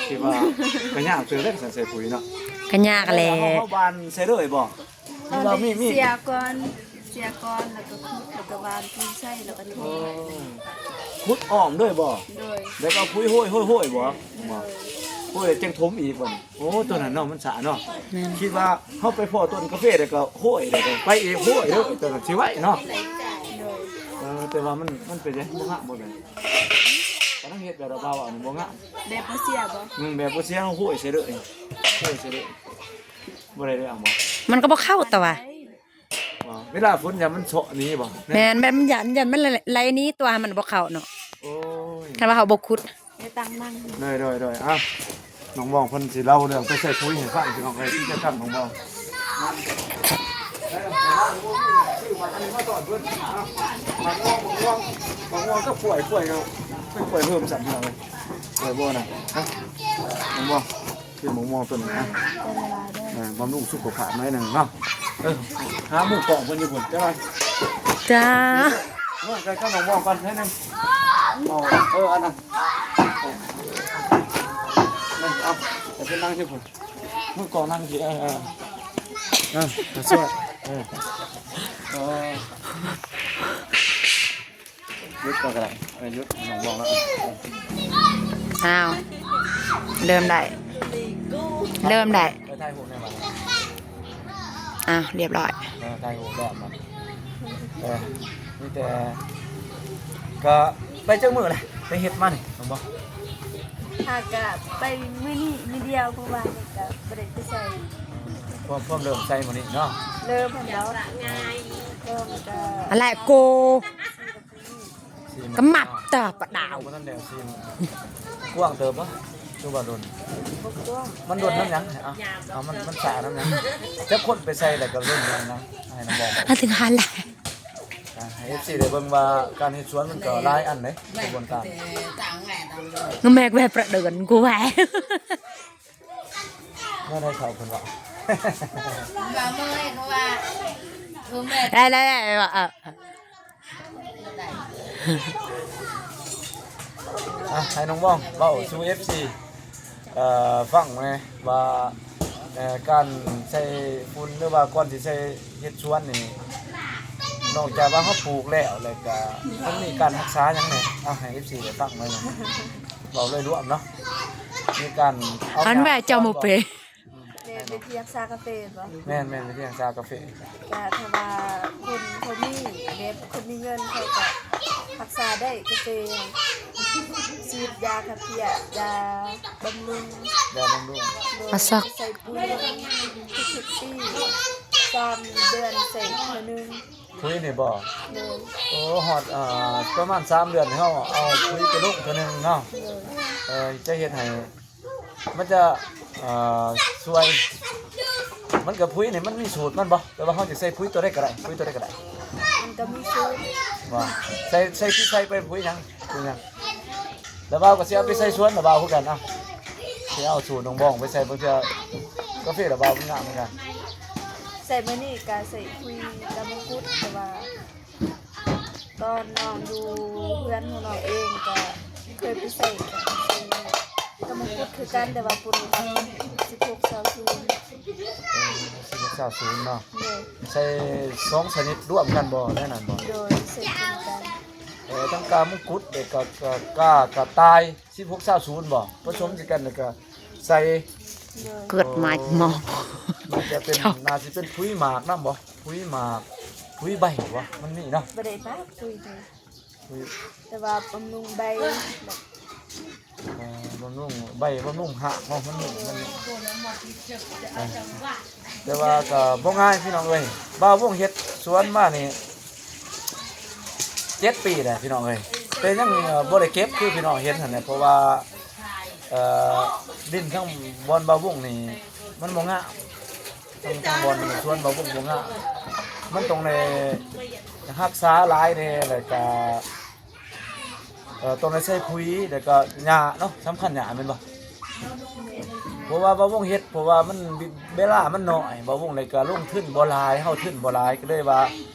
ທີ່ວ່າກໍຍາກເຕີບເດ້ ໃສ່ປຸ໋ຍເນາະ ກໍຍາກແຫຼະ ເຮົາບານໃສ່ເລີຍບໍ່ ມີ ມີ ເສຍກ່ອນ ເສຍກ່ອນ ແລ້ວກໍຂຸດ ແລ້ວກໍຫວ່ານປຸ໋ຍໃສ່ ແລ້ວກໍຖົມ ເອີ ຂຸດອ້ອມເລີຍບໍ່ ໂດຍ ແລ້ວກໍເອົາປຸ໋ຍໂຮຍໆໆບໍ່ ໂດຍ ໂຮຍແລ້ວຈັ່ງຖົມອີກບໍ່ ໂອ້ ໂຕນັ້ນເນາະ ມັນຊ້າເນາະ ແມ່ນ ຄິດວ່າເຮົາໄປພໍ້ຕົ້ນກາເຟ ແລ້ວກໍໂຮຍ ແລ້ວກໍໄປອີກ ໂຮຍເດີ ໂຕນັ້ນຊິໄວເນາະ ໂດຍ ເອີ ແຕ່ວ່າມັນ ມັນເປັນຫຍັງ ບໍ່ງາມບໍ່ແມ່ນ ກຳລັງເຮັດແບບລະເບົາ ອັນນີ້ບໍ່ງາມ ແບບບໍ່ເສຍບໍ່ ອືມ ແບບບໍ່ເສຍ ເຮົາໂຮຍໃສ່ເລີຍ ໂຮຍໃສ່ເລີຍ ບໍ່ໄດ້ເລື່ອງບໍ່ ມັນກໍບໍ່ເຂົ້າ ແຕ່ວ່າ ບໍ່ ເວລາຝົນຢ້ານມັນເຊາະໜີບໍ່ ແມ່ນ ແມ່ນ ມັນຢ້ານ ຢ້ານມັນໄຫຼໜີຕົວະ ມັນບໍ່ເຂົ້າເນາະ ໂອ້ຍ ຄັນວ່າເຮົາບໍ່ຂຸດ ໄດ້ຕັ້ງນັ່ງ ໂດຍ ໂດຍ ໂດຍ ອ່ະ ນ້ອງບອງເພິ່ນຊິເລົ່າເລື່ອງໄປໃສ່ປຸ໋ຍໃຫ້ຟັງ ພີ່ນ້ອງເອີຍ ກິດຈະກຳຂອງເຮົາ ຊື້ບັກອັນນີ້ມາຕ້ອນເພິ່ນ ບັກມ່ວງ ບັກມ່ວງ ບັກມ່ວງກັບກ້ວຍ ກ້ວຍກໍເປັນກ້ວຍເພີ່ມຊ້ຳ ພີ່ນ້ອງເອີຍ ກ້ວຍບໍ່ນະ ຮະ ນ້ອງບອງ ກິນໝາກມ່ວງຕົ້ນນີ້ນະ ເອີ ບຳລຸງສຸຂະພາບໜ້ອຍໜຶ່ງເນາະ ເອີ ຫາໝູ່ກອງເພິ່ນຢູ່ພຸ້ນ ຈັ່ງໃດ ຈ້າ ເອີ ໄປກັບໝາກມ່ວງກ່ອນໜ້ອຍໜຶ່ງ ເອົາ ເອີ ອັນນັ້ນ ເອີ ເອົາ ໄປເພິ່ນນັ່ງຢູ່ພຸ້ນ ໝູ່ກອງນັ່ງຢູ່ ເອີ ເອີ ເອີ ຊ່ວຍ ເອີ ເອີ ຢຸດກ່ອນກໍໄດ້ ເອີ ຢຸດ ນ້ອງບອງແລ້ວ ອ້າວ ເລີ່ມໄດ້ ເລີ່ມໄດ້ ເອີ ຖ່າຍຮູບແດ່ບັດນີ້ ອ້າວ ຮຽບຮ້ອຍ ເອີ ຖ່າຍຮູບແລ້ວບັດນີ້ ເອີ ມີແຕ່ ກໍໄປຈັກມື້ແຫຼະ ໄປເຮັດມານີ້ ນ້ອງບອງ ຫາກະໄປມື້ນີ້ມື້ດຽວ ເພາະວ່ານີ້ກະບໍ່ໄດ້ໄປໃສ ພວມ ພວມເລີ່ມໃສ່ມື້ນີ້ເນາະ ເລີ່ມແລ້ວ ເລີ່ມກະ ອັນແລະໂກ ກະມັດຕາປະດາວ ບໍ່ທັນແລ້ວຊິ ກວ້າງເຕີບບໍ່ ຫຼືວ່າດົນ ບໍ່ກວ້າງ ມັນດົນນຳຫຍັງ ເອົາ ເອົາ ມັນ ມັນສານຳຫຍັງ ຈັກຄົນໄປໃສ່ແລ້ວກໍດົນນຳຫຍັງ ໃຫ້ນ້ອງບອງ ມາເຖິງຫັ້ນແຫຼະ ເອັຟຊີໄດ້ເບິ່ງວ່າການເຮັດສວນມັນກໍຫຼາຍອັນເດ້ ຂະບວນການ. ແມ່ແວ່ປະເດີນກູແວ່ ແນວໃດເຂົາເພິ່ນເວົ້າ ວ່າເມື່ອຍເຂົາວ່າ ຄືແມ່ ໄດ້ໆໆ ເອີ ອ່ະ ໃຫ້ນ້ອງບອງເວົ້າສູ່ເອັຟຊີ ເອີ ຟັງແດ່ວ່າ ເອີ ການໃສ່ຝຸ່ນ ຫຼືວ່າກ່ອນຊິໃສ່ເຮັດສວນນີ້ ນອກຈາກວ່າເຮົາປູກແລ້ວ ແລ້ວກະມັນມີການຮັກສາຫຍັງແດ່? ເອົາໃຫ້ເອັຟຊີໄດ້ຟັງໜ້ອຍໜຶ່ງ ເວົ້າໂດຍລວມເນາະ ມີການເອົາ ອັນແມ່ເຈົ້າໝູເປ ແມ່ນ ເປັນທີ່ຮັກສາກາເຟແມ່ນບໍ່? ແມ່ນໆ ເປັນທີ່ຮັກສາກາເຟ. ກະຖ້າວ່າຄົນເຂົາມີແບບຄົນມີເງິນ ເຂົາກະຮັກສາໄດ້ກາເຟ ສີດຢາຂ້າເພຍ ຢາບຳລຸງ ຢາບຳລຸງ ໂດຍ ອາຊັກ ໃສ່ປຸ໋ຍທຸກໆປີ ສາມເດືອນໃສ່ເທື່ອໜຶ່ງ. ປຸ໋ຍນີ້ບໍ່? ໂດຍ ໂອ້ ຮອດ ເອີ ປະມານສາມເດືອນ ເຮົາເອົາປຸ໋ຍໄປລົງເທື່ອໜຶ່ງເນາະ. ໂດຍ ເອີ ຈະເຮັດໃຫ້ ມັນຈະ ເອີ ຊ່ວຍ ມັນກະປຸ໋ຍນີ້ມັນມີສູດມັນບໍ່? ແຕ່ວ່າເຮົາຈະໃສ່ປຸ໋ຍຕົວໃດກະໄດ້ ປຸ໋ຍຕົວໃດກະໄດ້ ມັນກະມີສູດວ່າ ໃສ່ ໃສ່ທີ່ໃສ່ໄປປຸ໋ຍຫຍັງ ປຸ໋ຍຫຍັງ? ແລ້ວບ່າວກະຊິເອົາໄປໃສ່ສວນລະບ່າວຄືກັນ ເອົາ ຊິເອົາສູດນ້ອງບອງໄປໃສ່ ບາງເທື່ອກາເຟລະບ່າວມັນງາມຄືກັນ. ໃສ່ມື້ນີ້ກະໃສ່ປຸ໋ຍກະມົງຄຸດ ແຕ່ວ່າ ຕອນນ້ອງຢູ່ເຮືອນຂອງນ້ອງເອງກະເຄີຍໄປໃສ່ ກະໃສ່ກະມົງຄຸດຄືກັນ ແຕ່ວ່າປຸ໋ຍກະສິບຫົກຊາວສູນ ເອີ ສິບຫົກຊາວສູນເນາະ. ໂດຍ ໃສ່ສອງຊະນິດລວມກັນບໍ່ ແນວນັ້ນບໍ່? ໂດຍ ໃສ່ລວມກັນ ເອີ ທັງກາມົງຄຸດ ແລ້ວກະ ກະ ກາກະຕ່າຍ ສິບຫົກຊາວສູນບໍ່? ປະສົມໃສ່ກັນ ແລ້ວກະໃສ່ ໂດຍ ເກີດມາໝໍ ມັນຈະເປັນ ໜ້າຊິເປັນປຸ໋ຍໝາກນຳບໍ່? ປຸ໋ຍໝາກ ປຸ໋ຍໃບບໍ່? ມັນມີເນາະ ບໍ່ໄດ້ປະປຸ໋ຍເດີ ປຸ໋ຍ ແຕ່ວ່າບຳລຸງໃບ ເອີ ບຳລຸງໃບ ບຳລຸງຮາກເນາະ ມັນມີ ມັນມີ ເອີ ແຕ່ວ່າກໍບໍ່ງ່າຍພີ່ນ້ອງເອີຍ ບ່າວວົງເຮັດສວນມານີ້ເຈັດປີແລ້ວພີ່ນ້ອງເອີຍ ແຕ່ຍັງ ເອີ ບໍ່ໄດ້ເກັບຄືພີ່ນ້ອງເຫັນຫັ້ນແຫຼະ ເພາະວ່າ ເອີ ດິນທາງບ່ອນບ່າວວົງນີ້ມັນບໍ່ງາມ ທາງ ທາງບ່ອນສວນບ່າວວົງບໍ່ງາມ ມັນຕ້ອງໄດ້ຮັກສາຫຼາຍແດ່ ແລ້ວກະ ເອີ ຕ້ອງໄດ້ໃສ່ປຸ໋ຍ ແລ້ວກະຫຍ້າເນາະ ສຳຄັນຫຍ້າແມ່ນບໍ່? ເພາະວ່າບ່າວວົງເຮັດ ເພາະວ່າມັນເວລາມັນໜ້ອຍ ບ່າວວົງເລີຍກະລົງທຶນບໍ່ຫຼາຍ ເຮົາທຶນບໍ່ຫຼາຍ ກະເລີຍວ່າ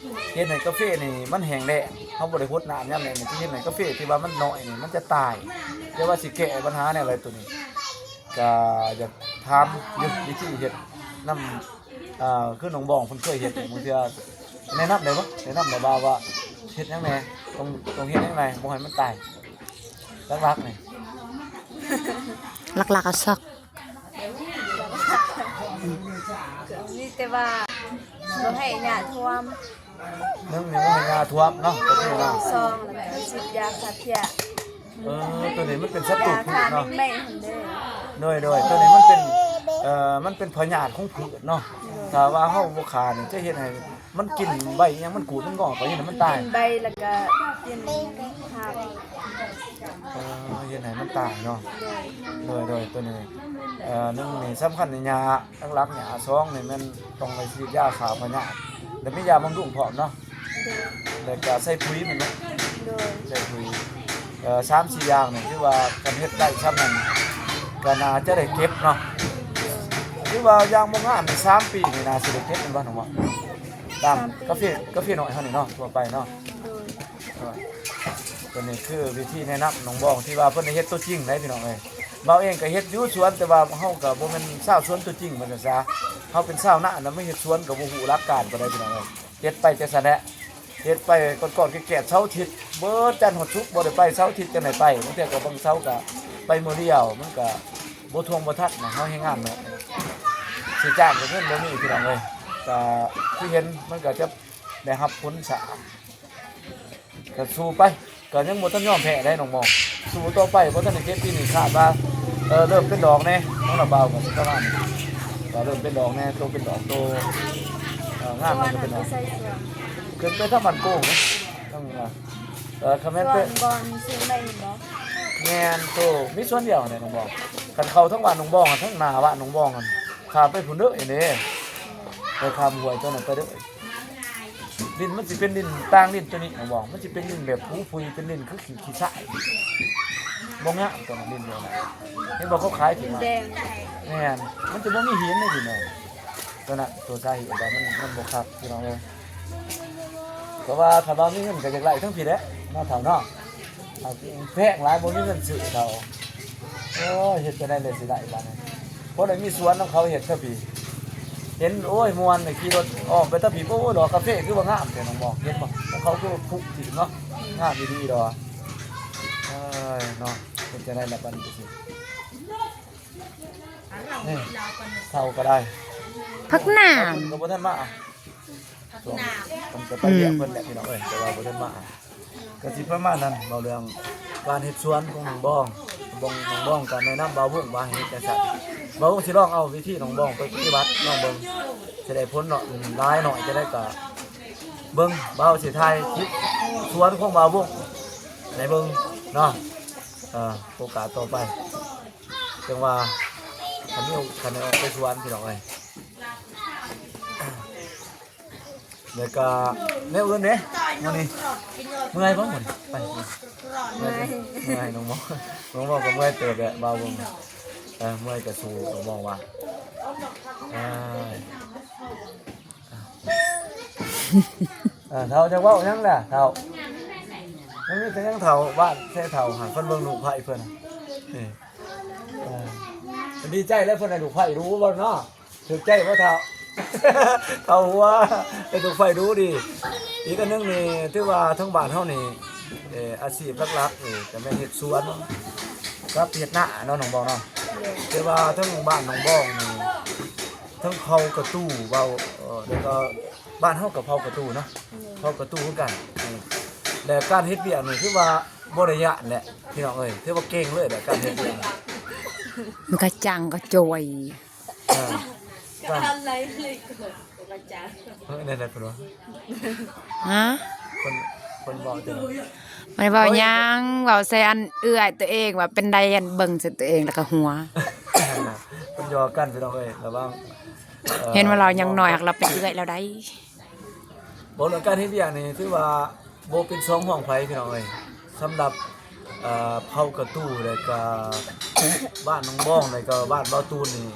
ເຮັດໃຫ້ກາເຟນີ້ມັນແຫ້ງແລ້ງ ເຮົາບໍ່ໄດ້ຫົດນ້ຳຍາມແລ້ງ ທີ່ເຮັດໃຫ້ກາເຟທີ່ວ່າມັນໜ້ອຍນີ້ມັນຈະຕາຍ ແຕ່ວ່າຊິແກ້ບັນຫາແນວໃດໂຕນີ້ ກະຢາກຖາມຢູ່ ວິທີເຮັດນຳ ອ່າ ຄືນ້ອງບອງເພິ່ນເຄີຍເຮັດ ບາງເທື່ອແນະນຳໄດ້ບໍ່? ແນະນຳໄດ້ບໍ່ວ່າເຮັດຫຍັງແດ່? ຕ້ອງ ຕ້ອງເຮັດຫຍັງແດ່ ບໍ່ໃຫ້ມັນຕາຍ? ຫຼັກໆນີ້ ຫຼັກໆ ເອົາຊອກ ມີແຕ່ວ່າບໍ່ໃຫ້ຫຍ້າຖ້ວມ ໜຶ່ງນີ້ບໍ່ໃຫ້ຫຍ້າຖ້ວມເນາະ ກໍຄືວ່າ ສອງແລ້ວກໍສີດຢາຂ້າເພຍ ເອີ ໂຕນີ້ມັນເປັນສັດຕູພືດເນາະ ໂດຍໆ ໂຕນີ້ມັນເປັນ ເອີ ມັນເປັນພະຍາດຂອງພືດເນາະ ໂດຍ ຖ້າວ່າເຮົາບໍ່ຂ້ານີ້ຈະເຮັດໃຫ້ມັນກິນໃບອີ່ຫຍັງ ມັນກູດມັນງອກ ກໍເຮັດໃຫ້ມັນຕາຍ ກິນໃບແລ້ວກໍກິນຮາກ ເອີ ເຮັດໃຫ້ມັນຕາຍເນາະ ໂດຍ ໂດຍໆ ໂຕນີ້ ເອີ ໜຶ່ງນີ້ສຳຄັນນີ້ຫຍ້າ ຫຼັກໆ ຫຍ້າ ສອງນີ້ແມ່ນຕ້ອງໄດ້ສີດຢາຂ້າພະຍາດ ແລ້ວມີຢາບຳລຸງພ້ອມເນາະ ໂດຍ ແລ້ວກະໃສ່ປຸ໋ຍແມ່ນບໍ່? ໂດຍ ໃສ່ປຸ໋ຍ ເອີ ສາມສີ່ຢ່າງນີ້ ຖືວ່າຄັນເຮັດໄດ້ຊ່ຳນັ້ນ ກະໜ້າຈະໄດ້ເກັບເນາະ ຖືວ່າຢ່າງບໍ່ງາມນີ້ ສາມປີນີ້ໜ້າຊິໄດ້ເກັບແມ່ນບໍ່ນ້ອງ? ຕາມກາເຟ ກາເຟນ້ອຍເຮົານີ້ເນາະ ທົ່ວໄປເນາະ ໂດຍ ເອີ ໂຕນີ້ຄືວິທີແນະນຳນ້ອງບອງ ທີ່ວ່າເພິ່ນໄດ້ເຮັດຕົວຈິງໄດ໋ພີ່ນ້ອງເອີຍ ບ່າວເອງກະເຮັດຢູ່ສວນ ແຕ່ວ່າເຮົາກະບໍ່ແມ່ນຊາວສວນຕົວຈິງວ່າຊັ້ນຊະ ເຮົາເປັນຊາວນານະ ມາເຮັດສວນກະບໍ່ຮູ້ຫຼັກການປານໃດພີ່ນ້ອງເອີຍ ເຮັດໄປຈັ່ງຊັ້ນແຫຼະ ເຮັດໄປກອດໆແກດໆ ເສົາອາທິດ ເບິດຈັນຮອດສຸກບໍ່ໄດ້ໄປ ເສົາອາທິດຈັ່ງໄດ້ໄປ ບາງເທື່ອກໍບາງເສົາກໍໄປມື້ດຽວ ມັນກໍບໍ່ທ່ວງບໍ່ທັນນະ ເຮົາແຮງງານເນາະ ຊິຈ້າງກໍເງິນບໍ່ມີພີ່ນ້ອງເອີຍ ກໍຄືເຫັນມັນກໍຈະໄດ້ຮັບຜົນຊ້າ ກໍສູ້ໄປ ກໍຍັງບໍ່ທັນຍອມແພ້ໄດ໋ນ້ອງມອງ ສູ້ຕໍ່ໄປ ບໍ່ທັນໄດ້ເກັບປີນີ້ ຄາດວ່າ ເອີ ເລີ່ມເປັນດອກແດ່ ຂອງລະບ່າວກໍຊິປະມານນີ້ ກໍເລີ່ມເປັນດອກແດ່ ໂຕເປັນດອກ ໂຕ ເອີ ງາມມັນກໍເປັນດອກ ຂຶ້ນໄປທາງບ້ານໂກງເດ້ ທາງ ເອີ ຄັນແມ່ນເປັນ ສວນບ່ອນຊິງໄດ້ແມ່ນບໍ່? ແມ່ນ ໂຕ ມີສວນດຽວຫັ້ນແຫຼະນ້ອງບອງ ຄັນເຂົ້າທາງບ້ານນ້ອງບອງ ທາງໜ້າບ້ານນ້ອງບອງຫັ້ນ ຂ້າມໄປພຸ້ນເດີ ເອີ ໄປຂ້າມຫ້ວຍຕົວນັ້ນໄປເດີ. ດິນມັນຊິເປັນດິນຕ່າງດິນຕົວນີ້ນ້ອງບອງ ມັນຊິເປັນດິນແບບຜຸຍໆ ເປັນດິນຄືຂີ້ ຂີ້ຊາຍ ບໍ່ງາມຕົວນັ້ນດິນຕົວນັ້ນ ເຫັນບໍ່ເຂົາຂາຍທີ່ ດິນແດງ ແມ່ນ ມັນຈະບໍ່ມີຫີນໃນດິນນັ້ນ ຕົວນັ້ນ ຕົວສາເຫດວ່າມັນ ມັນບໍ່ຄັກພີ່ນ້ອງເອີຍ ແຕ່ວ່າຖ້າວ່າມີເງິນກໍຢາກໄດ້ທັງພີ້ແຫຼະເນາະ ເຖົ້າເນາະ ແພງຫຼາຍ ບໍ່ມີເງິນຊື້ເຖົ້າ ໂອ້ຍ ເຮັດຈັ່ງໃດແລ້ວຊິໄດ້ບາດນີ້ ພໍໄດ້ມີສວນນຳເຂົາເຮັດເທື່ອພີ້ ເຫັນ ໂອ້ຍ ມ່ວນ ຂີ່ລົດອ້ອມໄປເທື່ອພີ້ ໂອ້ຍ ດອກກາເຟຄືວ່າງາມແທ້ນ້ອງບອງ ເຫັນບໍ່ ຂອງເຂົາຄືວ່າຜຸທີ່ເນາະ ງາມອີ່ຫຼີດອກ ເອີຍ ເນາະ ເຮັດຈັ່ງໃດລະບາດນີ້ ນີ້ ເຖົ້າກໍໄດ້ ຜັກໜາມ ເຂົາກໍບໍ່ທັນມາ ເພິ່ນກໍໄປວຽກເພິ່ນແຫຼະ ອືມ ພີ່ນ້ອງເອີຍ ແຕ່ວ່າບໍ່ທັນມາ ກໍຊິປະມານນັ້ນ ເວົ້າເລື່ອງການເຮັດສວນຂອງນ້ອງບອງ ນ້ອງບອງກໍແນະນຳບ່າວວົງວ່າໃຫ້ເຮັດຈັ່ງຊັ້ນ ບ່າວວົງຊິລອງເອົາວິທີນ້ອງບອງໄປປະຕິບັດລອງເບິ່ງ ຊິໄດ້ຜົນເນາະ ຫຼາຍໜ້ອຍຈັ່ງໃດກໍເບິ່ງ ບ່າວຊິຖ່າຍຄລິບສວນຂອງບ່າວວົງໃຫ້ເບິ່ງເນາະ ເອີ ໂອກາດຕໍ່ໄປ ຈັ່ງວ່າ ຄັນມີໂອ ຄັນໄດ້ອອກໄປສວນ ພີ່ນ້ອງເອີຍ ແລ້ວກໍແນວອື່ນເດ້ ມື້ນີ້ເມື່ອຍບໍ່ມື້ນີ້ ໄປ ເມື່ອຍ ເມື່ອຍ ນ້ອງບອງ ນ້ອງບອງກໍເມື່ອຍເຕີບແຫຼະ ບ່າວເບິ່ງ ເອີ ເມື່ອຍກໍສູ້ ນ້ອງບອງວ່າ ເອີ ເອີ ເຖົ້າຈະເວົ້າຫຍັງລະເຖົ້າ ມັນມີແຕ່ຫຍັງເຖົ້າ ບ້ານແທ້ເຖົ້າ ຫາເພິ່ນເບິ່ງລູກໃພ້ເພິ່ນ ນີ້ ເອີ ດີໃຈແລ້ວ ເພິ່ນໃຫ້ລູກໃພ້ດູບໍ່ເນາະ ຖືກໃຈບໍ່ເຖົ້າ ເຖົ້າຫົວ ໃຫ້ລູກໃພ້ດູດີ ອີກອັນໜຶ່ງນີ້ ຖືວ່າທາງບ້ານເຮົານີ້ ເອີ ອາຊີບຫຼັກໆນີ້ກໍແມ່ນເຮັດສວນກັບເຮັດນາເນາະ ນ້ອງບອງເນາະ ແຕ່ວ່າທາງບ້ານນ້ອງບອງນີ້ ທັງເຜົ່າກະຕູເວົ້າ ເອີ ແລ້ວກໍບ້ານເຮົາກໍເຜົ່າກະຕູເນາະ ເຜົ່າກະຕູຄືກັນ ແລະ ການເຮັດວຽກນີ້ຖືວ່າບໍ່ໄດ້ຢ້ານແຫຼະ ພີ່ນ້ອງເອີຍ ຖືວ່າເກັ່ງເລີຍແຫຼະ ການເຮັດວຽກ ມັນກະຈັງກະຈ່ອຍ ເອີ ການ ເອີ ແນວໃດເພິ່ນວ່າ ຮະ ເພິ່ນ ເພິ່ນເວົ້າຈັ່ງໃດ ບໍ່ໄດ້ເວົ້າຫຍັງ ເວົ້າໃສ່ອັນເອື້ອຍຕົວເອງວ່າເປັນໃດ ອັນເບິ່ງໃສ່ຕົວເອງແລ້ວກໍຫົວ ເພິ່ນຫຍອກກັນ ພີ່ນ້ອງເອີຍ ລະຫວ່າງ ເອີ ເຫັນວ່າລາວຍັງນ້ອຍ ຫາກລາວເປັນເອື້ອຍແລ້ວໃດ ເວົ້າເລື່ອງການເຮັດວຽກນີ້ ຖືວ່າບໍ່ເປັນສອງຮອງໃຜ ພີ່ນ້ອງເອີຍ ສຳລັບ ເອີ ເຜົ່າກະຕູ ແລ້ວກະບ້ານໜອງບອງ ແລ້ວກະບ້ານບ່າວຕູນນີ້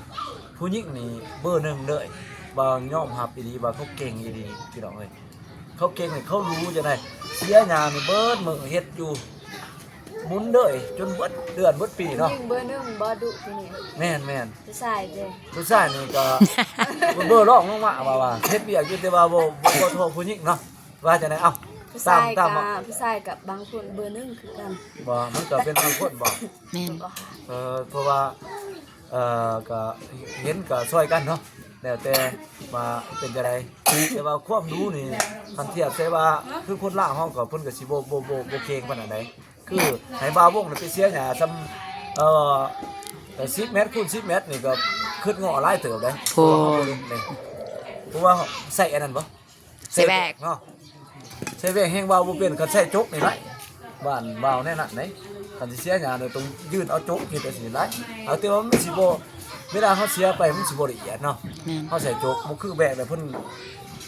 ຜູ້ຍິງນີ້ເບີໜຶ່ງເລີຍ ບ່າວຍອມຮັບອີ່ຫຼີວ່າເຂົາເກັ່ງອີ່ຫຼີ ພີ່ນ້ອງເອີຍ ເຂົາເກັ່ງນີ້ ເຂົາຫຼູຈັ່ງໃດ ເສຍຫຍ້ານີ້ເບິດມື້ເຮັດຢູ່ ໝູນເລີຍຈົນເບິດເດືອນເບິດປີເນາະ ຍິງເບີໜຶ່ງບໍ່ດຸທີ່ນີ້ ແມ່ນໆ ຜູ້ຊາຍເດ້ ຜູ້ຊາຍນີ້ກໍ ເບີລອງລົງມາວ່າ ວ່າເຮັດວຽກຢູ່ ແຕ່ວ່າບໍ່ ບໍ່ ບໍ່ທໍ່ຜູ້ຍິງເນາະ ວ່າຈັ່ງໃດ ເອົ້າ ຜູ້ຊາຍກໍ ຕາມ ຕາມ ຜູ້ຊາຍກໍບາງຄົນເບີໜຶ່ງຄືກັນ ບໍ່ ມັນກໍເປັນບາງຄົນບໍ່ ແມ່ນ ເອີ ເພາະວ່າ ເອີ ກໍເຫັນກໍຊ່ອຍກັນເນາະ ແລ້ວແຕ່ວ່າເປັນຈັ່ງໃດ ແຕ່ວ່າຄວາມຫຼູນີ້ ຄັນທຽບໃສ່ວ່າ ຄືຄົນລາວເຮົາກໍ ເພິ່ນກໍຊິບໍ່ ບໍ່ ບໍ່ ບໍ່ເກັ່ງປານໃດ ຄືໃຫ້ບ່າວວົງໄປເສຍຫຍ້າຊ່ຳ ເອີ ສິບແມັດຄູນສິບແມັດນີ້ກໍຄຶດເງາະຫຼາຍເຕີບເດ້ ໂອ້ ເພາະວ່າເຮົາບໍ່ໄດ້ເລີຍ ເພາະວ່າໃຊ້ອັນນັ້ນບໍ່ ໃຊ້ແວກ ໃຊ້ແວກເນາະ ໃຊ້ແວກແຮງບ່າວບໍ່ເປັນ ຄັນໃຊ້ຈົກນີ້ຫຼາຍ ບ້ານບ່າວແນວນັ້ນເດ້ ຄັນຊິເສຍຫຍ້ານີ້ຕ້ອງຍື່ນເອົາຈົກເຮັດຈັ່ງຊີ້ຫຼາຍ ເອົາແຕ່ວ່າມັນຊິບໍ່ ເວລາເຮົາເສຍໄປມັນຊິບໍ່ລະອຽດເນາະ ແມ່ນ ເຮົາໃຊ້ຈົກບໍ່ຄືແວກແລ້ວເພິ່ນ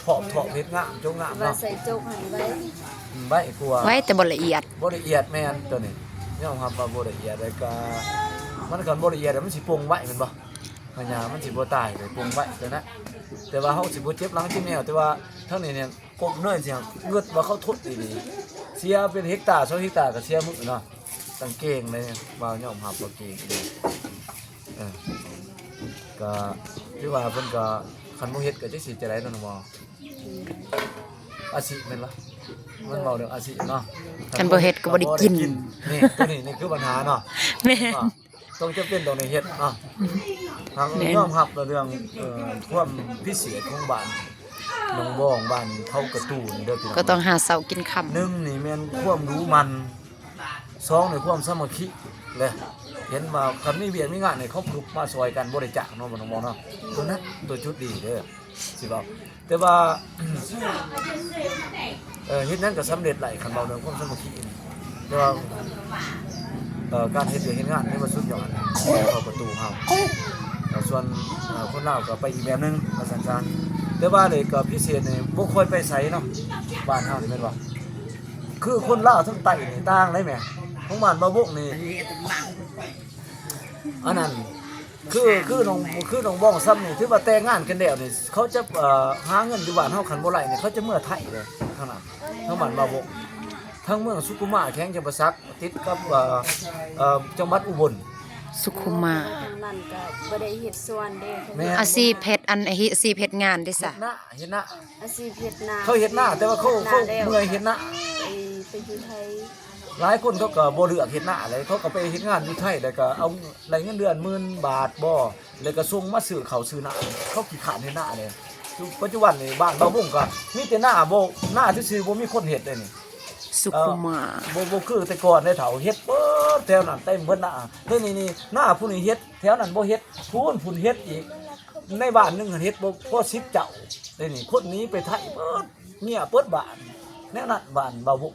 ເພາະ ເພາະເຮັດງາມ ຈົກງາມເນາະ ວ່າໃສ່ຈົກຫັ້ນໄວ ໄວກວ່າ ໄວແຕ່ບໍ່ລະອຽດ ບໍ່ລະອຽດ ແມ່ນ ໂຕນີ້ຍອມຮັບວ່າບໍ່ລະອຽດ ແລ້ວກະ ມັນຄັນບໍ່ລະອຽດແລ້ວມັນຊິປົ່ງໄວແມ່ນບໍ່ ພະຍາມັນຊິບໍ່ຕາຍເລີຍ ປົ່ງໄວໂຕນັ້ນ ແຕ່ວ່າເຮົາຊິບໍ່ເຈັບຫຼັງເຈັບແນວ ແຕ່ວ່າທາງນີ້ນີ້ກົບເນີຍຊິງຶດວ່າເຂົາທົນອີ່ຫຼີ ເສຍເປັນເຮັກຕາ ສອງເຮັກຕາກໍເສຍມື້ເນາະ ຕັ້ງເກັ່ງເລີຍ ວ່າຍອມຮັບວ່າເກັ່ງອີ່ຫຼີ ເອີ ກໍຖືວ່າເພິ່ນກໍ ຄັນບໍ່ເຮັດກໍຈັກຊິຈັ່ງໃດເນາະ ນ້ອງບໍ່? ອາຊີບແມ່ນບໍ່? ມັນເວົ້າເລື່ອງອາຊີບເນາະ ຄັນບໍ່ເຮັດກໍບໍ່ໄດ້ກິນ ນີ້ ໂຕນີ້ ນີ້ຄືບັນຫາເນາະ ແມ່ນ ຕ້ອງຈຳເປັນຕ້ອງໄດ້ເຮັດເນາະ ທາງ ແມ່ນ ຍອມຮັບເລື່ອງ ເອີ ຄວາມພິເສດຂອງບ້ານໜອງບອງ ບ້ານເຂົາກະຕູນີ້ເດີພີ່ນ້ອງ ກໍຕ້ອງຫາເຊົ້າກິນຄ່ຳ ໜຶ່ງນີ້ແມ່ນຄວາມດຸໝັ່ນ ສອງນີ້ຄວາມສາມັກຄີ ແລະ ເຫັນວ່າຄັນມີວຽກມີງານນີ້ເຂົາລຸກມາຊ່ອຍກັນ ບໍ່ໄດ້ຈ້າງເນາະ ບໍ່ຕ້ອງບອກເນາະ ໂຕນັ້ນໂຕຈຸດດີເດີ ຊິເວົ້າ ແຕ່ວ່າ ເອີ ເຮັດຫຍັງກໍສຳເລັດໄດ້ ຄັນເວົ້າເລື່ອງຄວາມສາມັກຄີນີ້ ແຕ່ວ່າ ເອີ ການເຮັດວຽກເຮັດງານຖືວ່າສຸດຍອດ ເຂົ້າປະຕູເຮົາ ແລ້ວສ່ວນ ເອີ ຄົນລາວກໍໄປອີກແບບໜຶ່ງ ວ່າຊັ້ນຊະ ແຕ່ວ່ານີ້ກໍພິເສດນີ້ບໍ່ຄ່ອຍໄປໃສເນາະ ບ້ານເຮົານີ້ແມ່ນບໍ່? ຄືຄົນລາວທາງໃຕ້ນີ້ຕ່າງໄດ໋ແມ່ ຂອງບ້ານບ່າວບົກນີ້ ອັນນັ້ນ ຄື ຄືນ້ອງ ຄືນ້ອງບອງຊຳນີ້ ຖືວ່າແຕ່ງງານກັນແລ້ວນີ້ ເຂົາຈະ ເອີ ຫາເງິນຢູ່ບ້ານເຮົາ ຄັນບໍ່ໄດ້ນີ້ ເຂົາຈະເມືອໄທເດ້ ທາງນັ້ນ ທາງບ້ານບ່າວບົກ ທາງເມືອງສຸຂຸມາ ແຂວງຈຳປາສັກ ຕິດກັບ ເອີ ເອີ ຈັງຫວັດອຸບົນ ສຸຂຸມາ ທາງນັ້ນກໍບໍ່ໄດ້ເຮັດສວນເດ້ ແມ່ນ ອາຊີບເຮັດ ອັນ ອາຊີບເຮັດງານເດ້ຊະ ເຮັດນາ ເຮັດນາ ອາຊີບເຮັດນາ ເຂົາເຮັດນາ ແຕ່ວ່າເຂົາ ເຂົາເມື່ອຍເຮັດນາ ໄປ ໄປຢູ່ໄທ ຫຼາຍຄົນເຂົາກໍບໍ່ເລືອກເຮັດນາເລີຍ ເຂົາກໍໄປເຮັດງານຢູ່ໄທ ແລ້ວກໍເອົາ ໄດ້ເງິນເດືອນໝື່ນບາດບໍ່ ແລ້ວກໍສົ່ງມາຊື້ເຂົ້າຊື້ນ້ຳ ເຂົາຂີ້ຄ້ານເຮັດນາເລີຍ. ປັດຈຸບັນນີ້ບ້ານບ່າວບົງກໍມີແຕ່ນາ ບໍ່ ນາຊື່ໆ ບໍ່ມີຄົນເຮັດເດ້ນີ້ ສຸຂຸມາ ເອີ ບໍ່ ບໍ່ຄືແຕ່ກ່ອນເດ້ເຖົ້າ ເຮັດເບິດແຖວນັ້ນເຕັມເບິດນາ ແຕ່ນີ້ນີ້ນາຜູ້ນີ້ເຮັດ ແຖວນັ້ນບໍ່ເຮັດ ພຸ້ນ ພຸ້ນເຮັດອີກ ໃນບ້ານໜຶ່ງເຮັດບໍ່ພໍສິບເຈົ້າ ແຕ່ນີ້ຄົນໜີໄປໄທເບິດ ເງຍເບິດບ້ານ ແນວນັ້ນບ້ານບ່າວບົງ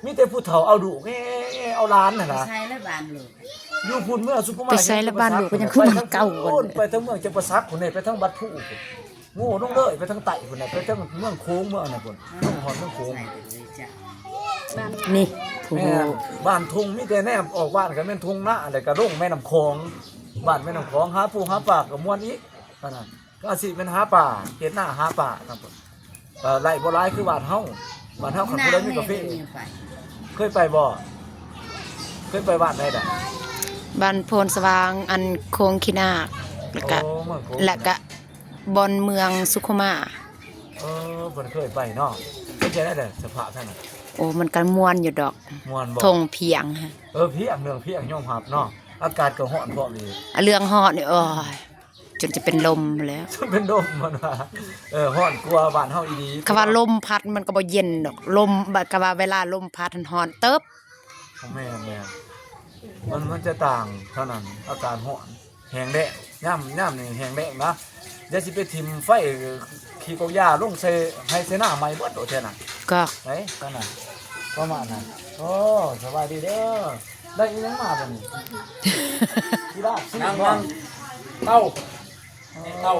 ມີແຕ່ຜູ້ເຖົ້າເອົາລູກ ເອ ເອົາຫຼານຫັ້ນນະ ໃສ່ລະບ້ານລູກ ຢູ່ພຸ້ນເມືອງສຸຂຸມາ ໄປໃສ່ລະບ້ານລູກ ກໍຍັງຄືບ້ານເກົ່າ ໄປທາງເມືອງຈຳປາສັກພຸ້ນເດ້ ໄປທາງວັດພູພຸ້ນ ໂງ່ລົງເລີຍ ໄປທາງໃຕ້ພຸ້ນນະ ໄປທາງເມືອງໂຂງເມືອງອັນນັ້ນພຸ້ນ ລົງຮອດເມືອງໂຂງ ນີ້ ແມ່ນ ບ້ານທົ່ງ ມີແຕ່ແນມອອກບ້ານກໍແມ່ນທົ່ງນາ ແລ້ວກໍລົງແມ່ນ້ຳຂອງ ບ້ານແມ່ນ້ຳຂອງ ຫາປູຫາປາກໍມ່ວນອີກ ອັນນັ້ນ ກໍອາຊີບແມ່ນຫາປາ ເຮັດນາຫາປານຳ ເອີ ໄລ່ບໍ່ຫຼາຍຄືບ້ານເຮົາ ບ້ານເຮົາຄັນຜູ້ໃດມີກາເຟ ເຄີຍໄປບໍ່? ເຄີຍໄປບ້ານໃດດະ? ບ້ານໂພນສະຫວ່າງ ອັນ ໂຄງຂີ້ນາກ ແລ້ວກະ ໂອ້ ເມືອງໂຂງ ແລ້ວກະບ່ອນເມືອງສຸຂຸມາ ເອີ ເພິ່ນເຄີຍໄປເນາະ ເປັນຈັ່ງໃດດະສະພາບທາງນັ້ນ? ໂອ້ ມັນກະມ່ວນຢູ່ດອກ ມ່ວນບໍ່? ທົ່ງພຽງ ເອີ ພຽງ ເລື່ອງພຽງຍອມຮັບເນາະ ອາກາດກໍຮ້ອນພ້ອມອີກ ອາ ເລື່ອງຮ້ອນນີ້ ໂອ້ຍ ຈົນຈະເປັນລົມແລ້ວ ເປັນລົມມັນວ່າ ເອີ ຮ້ອນກວ່າບ້ານເຮົາອີ່ຫຼີ ຄຳວ່າລົມພັດມັນກໍບໍ່ເຢັນດອກ ລົມ ບາດຄຳວ່າເວລາລົມພັດຫັ້ນຮ້ອນເຕີບ ແມ່ນໆ ມັນ ມັນຈະຕ່າງເທົ່ານັ້ນ ອາກາດຮ້ອນ ແຫ້ງແລ້ງ ຍາມ ຍາມນີ້ແຫ້ງແລ້ງນະ ດຽວຊິໄປຖິ້ມໄຟຂີ້ກົກຢາລົງໃສ່ໄຮ່ໃສ່ນາໃໝ່ເບິດໂດດແທ້ນະ ກໍ ໄດ້ ນັ້ນນະ ປະມານນັ້ນ ໂອ້ ສະບາຍດີເດີ. ໄດ້ອີ່ຫຍັງມາບັດນີ້? ກິລາບຊີ້ນ ນັ່ງ ເນາະ ນັ່ງ ເຕົ້າ ເຕົ້າ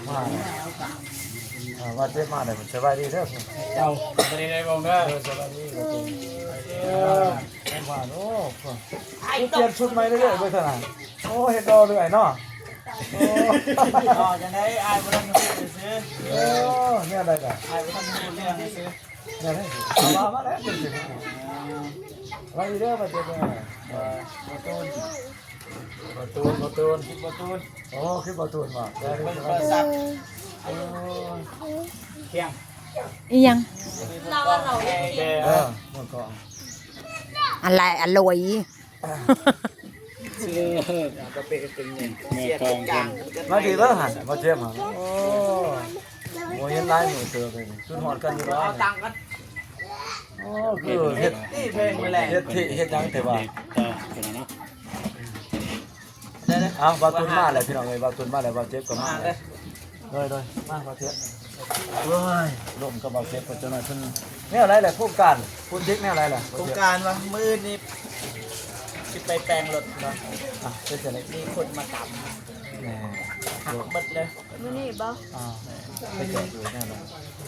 ມາ ອ່າ ບາດເຈັບມາແລ້ວ ສະບາຍດີເດີ ເຈົ້າ ສະບາຍດີເດີ ເອີ ສະບາຍດີ ເອີ ມາ ໂອ້ ເປັນຊຸດໃໝ່ເລື້ອຍໆ ເບິ່ງເທົ່ານັ້ນ ໂອ້ ເຮັດຫຼໍ່ເລື້ອຍເນາະ ໂອ້ ຫຼໍ່ຈັ່ງໃດ ອ້າຍບໍ່ທັນຮູ້ຊື່ ເອີ ແນວໃດກະ ອ້າຍບໍ່ທັນຮູ້ເລື່ອງຊື່ ມາແລ້ວ ມາແລ້ວ ມາອີກເດີ ມາເດີ ເອີ ບໍ່ຕູນ ບໍ່ຕູນ ບໍ່ຕູນ ຄິດບໍ່ຕູນ ໂອ້ ຄິດບໍ່ຕູນວ່າ ເບິ່ງໂທລະສັບ ໂອ້ ພຽງ ອີ່ຫຍັງ ເອີ ມັນກໍ ອະໄລ ອະລວຍ ຊື່ ກະເປັນ ເປັນຫຍັງ ແມ່ກອງເພິ່ນ ມາດີເດີຫັ້ນ ມາເຈັບຫັ້ນ ໂອ້ ບໍ່ເຫັນຫຼາຍມື້ເຕີບເລີຍ ຄືຮອດກັນຢູ່ດອກ ເອົາຕັງກັນ ໂອ້ ຄືເຮັດ ເຮັດເພງແຫຼະ ເຮັດເພງເຮັດຫຍັງແຕ່ວ່າ ເອົາ ບ່າວຕຸນມາແລ້ວ ພີ່ນ້ອງເອີຍ ບ່າວຕຸນມາແລ້ວ ບ່າວເຈັບກໍມາແລ້ວ ໂດຍ ໂດຍ ມາ ບ່າວເຈັບ ໂອ້ຍ ລົມກັບບ່າວເຈັບກໍຈັກໜ້ອຍ ເພິ່ນ ແນວໃດແຫຼະ ໂຄງການໂປຣເຈັກແນວໃດແຫຼະ ໂຄງການວ່າ ມື້ອື່ນນີ້ ຊິໄປແປງລົດເນາະ ອ່ະ ເປັນຈັ່ງໃດ ມີຄົນມາຕຳ ແມ່ນ ຫັກເບິດເລີຍ ມື້ນີ້ບໍ່ ອ່າ ໄປຈອດຢູ່ແນວໃດ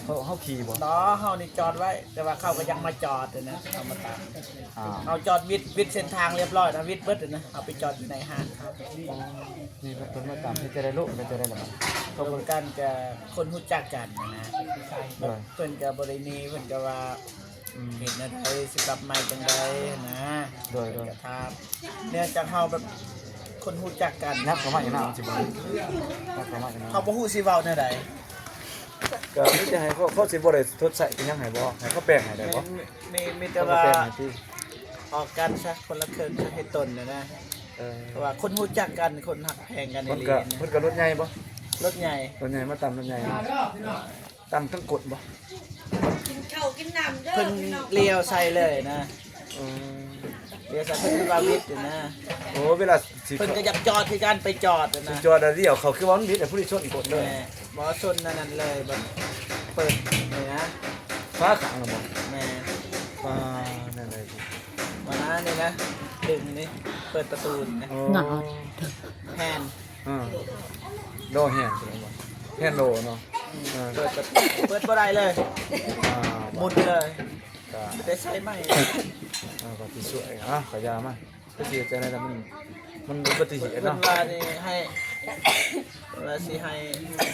ເຮົາ ເຮົາຂີ່ບໍ່ ບໍ່ ເຮົານີ້ຈອດໄວ້ ແຕ່ວ່າເຂົາກໍຍັງມາຈອດຢູ່ນະ ເຂົາມາຕຳ ອ່າ ເຮົາຈອດວິດ ວິດເສັ້ນທາງລຽບຮ້ອຍນະ ວິດເບິດນະ ເຮົາໄປຈອດຢູ່ໃນຫ້າງເຂົາ ອໍ ນີ້ເພິ່ນມາຕຳ ເຮັດຈັ່ງໃດລູກ ເຮັດຈັ່ງໃດລະບາດນີ້ ລົມກັນກະຄົນຮູ້ຈັກກັນນະ ໂດຍ ເພິ່ນກະບໍ່ໄດ້ໜີ ເພິ່ນກະວ່າ ອືມ ເຮັດແນວໃດ ຊິກັບມາຈັ່ງໃດນະ ໂດຍ ໂດຍ ເພິ່ນກະຖາມ ເນື່ອງຈາກເຮົາແບບຄົນຮູ້ຈັກກັນ ຍັບເຂົ້າມາອີກນະ ມັນຊິບໍ່ ຍັບເຂົ້າມາອີກນະ ເຮົາບໍ່ຮູ້ຊິເວົ້າແນວໃດ ກໍມີແຕ່ໃຫ້ເຂົາ ເຂົາຊິບໍ່ໄດ້ຊົດໃຊ້ອີ່ຫຍັງໃຫ້ບໍ່ ໃຫ້ເຂົາແປງໃຫ້ໄດ້ບໍ່ ມີ ມີ ມີແຕ່ວ່າ ເຂົາກໍແປງໃຫ້ຕິ ອອກກັນຊະ ຄົນລະເຄິ່ງຊະ ເຮັດຕົນນະ ເອີ ເພາະວ່າຄົນຮູ້ຈັກກັນ ຄົນຮັກແພງກັນອີ່ຫຼີ ເພິ່ນກໍລົດໃຫຍ່ບໍ່ ລົດໃຫຍ່ ລົດໃຫຍ່ ມາຕຳລົດໃຫຍ່ເນາະ ຕຳທັງກົດບໍ່ ກິນເຂົ້າກິນນ້ຳເດີ ເພິ່ນລ້ຽວໃສ່ເລີຍນະ ອືມ ລ້ຽວໃສ່ ເພິ່ນວ່າວິດຢູ່ນະ ໂອ້ ເວລາຊິ ເພິ່ນກໍຢາກຈອດຄືກັນ ໄປຈອດນະ ຊິຈອດແລ້ວລ້ຽວເຂົ້າ ຄືວ່າມັນວິດ ແລ້ວຜູ້ນີ້ຊົນກົດເລີຍ ແມ່ນ ບໍ່ຊົນອັນນັ້ນເລີຍ ແບບເປີດນີ້ນະ ຝາຂ້າງນະບໍ່ ແມ່ນ ຝາແນວໃດ ວ່ານັ້ນນີ້ນະ ດຶງນີ້ ເປີດປະຕູນີ້ນະ ໂອ້ ແມ່ນ ອ່າ ລໍແຮນ ແຮນລໍເນາະ ເອີ ເປີດ ເປີດບໍ່ໄດ້ເລີຍ ອ່າ ໝຸນເລີຍ ກໍ ແຕ່ໃຊ້ໄມ້ ເອີ ກໍຊິຊ່ວຍ ອ່າ ກໍຢ່າມາ ກໍຊິເຮັດຈັ່ງໃດລະ ມັນ ມັນອຸບັດຕິເຫດເນາະ ເພິ່ນວ່ານີ້ໃຫ້ ວ່າຊິໃຫ້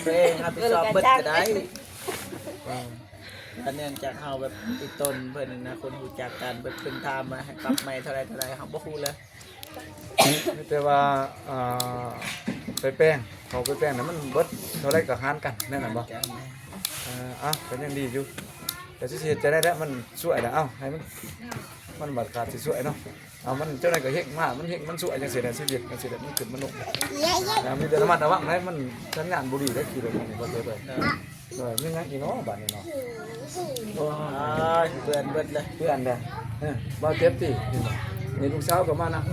ຕົວເອງຮັບຜິດຊອບເບິດກໍໄດ້ ເອີ ກໍເນື່ອງຈາກເຮົາແບບຕິດຕົນເພິ່ນນະ ຄົນຮູ້ຈັກກັນ ເພິ່ນ ເພິ່ນຖາມວ່າໃຫ້ປັບໃໝເທົ່າໃດ ເທົ່າໃດ ເຮົາບໍ່ຮູ້ເລີຍ ມີແຕ່ວ່າ ອ່າ ໄປແປງ ເຂົາໄປແປງນະ ມັນເບິດເທົ່າໃດກໍຫານກັນ ແມ່ນບໍ່? ຫານກັນ ເອີ ເອົ້າ ກໍຍັງດີຢູ່ ແຕ່ຊິເຮັດຈັ່ງໃດແຫຼະ ມັນຊ່ວຍແຫຼະ ເອົ້າ ໃຫ້ມັນ ມັນບັດຂາດຊິຊ່ວຍເນາະ ເອົາ ມັນຈັ່ງໃດກໍເຮັດມາ ມັນເຮັດ ມັນຊ່ວຍຈັ່ງຊີ້ແຫຼະ ຊີວິດຈັ່ງຊີ້ແຫຼະ ມັນຂຶ້ນມັນລົງ ແຕ່ມີແຕ່ລະມັດລະວັງໄດ໋ ມັນສັນຍານບໍ່ດີໄດ໋ ຂີ່ລົດນີ້ບໍ່ເຈອເລີຍ ໂດຍ ໂດຍ ມີຫຍັງອີກເນາະບາດນີ້ເນາະ? ໂອ້ຍ ເປື້ອນເບິດເລີຍ ເປື້ອນເດ້ ເອີ ບ່າວເຈັບຕິ ນີ້ລູກສາວກໍມານຳ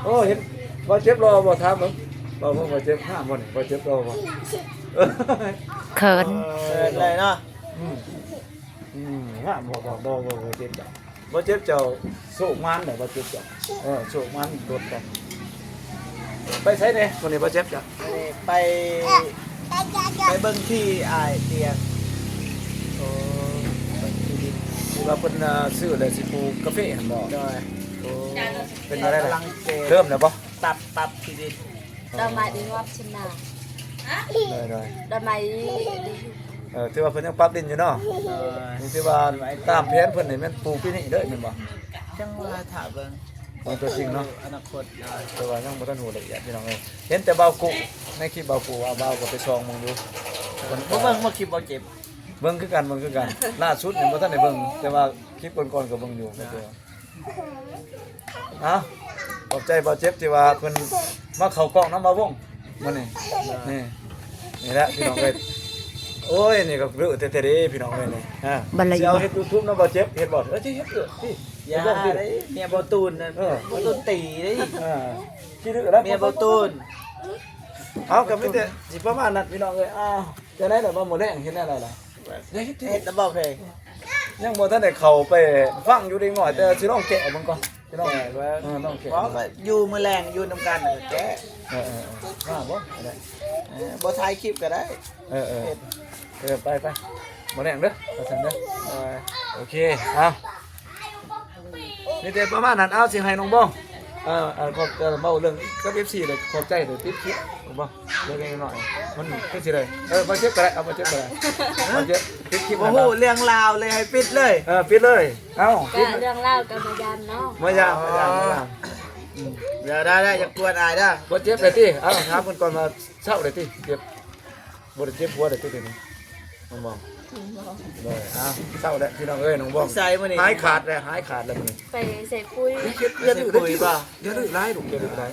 ໂອ້ ເຫັນບ່າວເຈັບຫຼໍ່ບໍ່? ຖາມເບິ່ງ ບ່າວ ບ່າວເຈັບງາມບໍ່ນີ້? ບ່າວເຈັບຫຼໍ່ບໍ່? ເຂີນ ເຂີນເລີຍເນາະ ອືມ ອືມ ງາມບໍ່? ບໍ່ ບໍ່ ບໍ່ ບໍ່ເຈັບ ບໍ່ເຈັບ ເຈົ້າໂຊກໝານແຫຼະ ບໍ່ເຈັບ ເຈົ້າ ເອີ ໂຊກໝານລົດໄປ ໄປໃສແດ່ມື້ນີ້ບໍ່ເຈັບ ເຈົ້າ? ໄປ ໄປເບິ່ງທີ່ອ້າຍຕຽງ ໂອ້ ທີ່ດິນທີ່ວ່າເພິ່ນ ເອີ ຊື້ແລ້ວຊິປູກກາເຟຫັ້ນບໍ່? ໂດຍ ໂອ້ ເປັນຈັ່ງໃດລະ ກຳລັງເລີ່ມແລ້ວບໍ່? ປັບ ປັບທີ່ດິນ ດອກໄມ້ດີງາມຊຳນາ ໂດຍ ໂດຍ ດອກໄມ້ດີ ເອີ ຖືວ່າເພິ່ນຍັງປັບດິນຢູ່ເນາະ ໂດຍ ຖືວ່າຕາມແຜນເພິ່ນນີ້ແມ່ນປູກປີນີ້ເດີແມ່ນບໍ່? ຈັ່ງວ່າຖ້າເບິ່ງ ເບິ່ງຕົວຈິງເນາະ ອະນາຄົດ ໂດຍ ແຕ່ວ່າຍັງບໍ່ທັນຮູ້ລະອຽດພີ່ນ້ອງເອີຍ ເຫັນແຕ່ບ່າວກຸ ໃນຄລິບບ່າວກຸວ່າ ບ່າວກໍໄປສ່ອງເບິ່ງຢູ່ ເອີ ເບິ່ງ ເບິ່ງຄລິບບ່າວເຈັບ ເບິ່ງຄືກັນ ເບິ່ງຄືກັນ ລ່າສຸດນີ້ບໍ່ທັນໄດ້ເບິ່ງ ແຕ່ວ່າຄລິບກ່ອນໆກໍເບິ່ງຢູ່ ໂດຍ ເອົາ ຂອບໃຈບ່າວເຈັບທີ່ວ່າເພິ່ນມາເຂົ້າກ້ອງນຳບ່າວວົງມື້ນີ້ ນີ້ ນີ້ແຫຼະພີ່ນ້ອງເອີຍ ໂອ້ຍ ນີ້ກໍເລີະແທ້ໆເດ້ພີ່ນ້ອງເອີຍນີ້ ອ່າ ຊິເອົາເຮັດຢູທູບນຳບ່າວເຈັບ ເຮັດບໍ່? ເອີ ຊິເຮັດເລີະ ຢ່າເຮັດເລີະ ເມຍບ່າວຕູນນະ ເອີ ບ່າວຕູນຕີເດ້ ອ່າ ຂີ້ດື້ແລ້ວ ເມຍບ່າວຕູນ ເອົາ ກໍມີແຕ່ຊິປະມານນັ້ນພີ່ນ້ອງເອີຍ ອ້າວ ຈັ່ງໃດລະ ວ່າມື້ແລງເຮັດແນວໃດລະ? ເຮັດ ເຮັດແລ້ວບໍ່ເຄີຍ ຍັງບໍ່ທັນໄດ້ເຂົ້າໄປຟັງຢູ່ເດັກນ້ອຍ ແຕ່ຊິລອງແກະເບິ່ງກ່ອນ ຊິລອງ ແກະເບິ່ງ ເອີ ລອງແກະ ເພາະວ່າຢູ່ມື້ແລງຢູ່ນຳກັນກໍແກະ ເອີໆໆ ມາບໍ່ ກໍໄດ້ ເອີ ບໍ່ຖ່າຍຄລິບກໍໄດ້ ເອີໆ ເຮັດ ເອີ ໄປໆ ມື້ແລງເດີ ວ່າຊັ້ນເດີ ເອີ ໂອເຄ ເອົາ ມີແຕ່ປະມານນັ້ນ ເອົາ ຊິໃຫ້ນ້ອງບອງ ເອີ ເອີ ຂອບ ເອີ ເວົ້າເລື່ອງກັບເອັຟຊີເລີຍ ຂອບໃຈເລີຍ ປິດຄລິບ ເວົ້າເລື່ອງນ້ອຍໆ ມັນຄືຊິໄດ້ ເອີ ບໍ່ເຈັບກໍໄດ້ ເອົາ ບໍ່ເຈັບກໍໄດ້ ບໍ່ເຈັບ ປິດຄລິບ ບໍ່ຮູ້ເລື່ອງລາວເລີຍ ໃຫ້ປິດເລີຍ ເອີ ປິດເລີຍ ເອົາ ກໍເລື່ອງລາວກໍມາຢາມເນາະ ມາຢາມ ມາຢາມ ມາຢາມ ອືມ ໄດ້ໆ ຢ່າກວນອາຍເດີ ບໍ່ເຈັບເລີຍຕິ ເອົາ ຖາມເພິ່ນກ່ອນວ່າເຊົາເລີຍຕິ ເຈັບ ບໍ່ໄດ້ເຈັບຫົວໄດ້ຕິດນີ້ ນ້ອງບອງ ໂດຍ ອ່າ ເຊົາແລ້ວພີ່ນ້ອງເອີຍ ນ້ອງບອງ ໄປໃສມື້ນີ້ ຫາຍຂາດແລ້ວ ຫາຍຂາດແລ້ວມື້ນີ້ ໄປໃສ່ປຸຍ ຢ່າດື້ ຢ່າດື້ ຢ່າດື້ຫຼາຍລູກ ຢ່າດື້ຫຼາຍ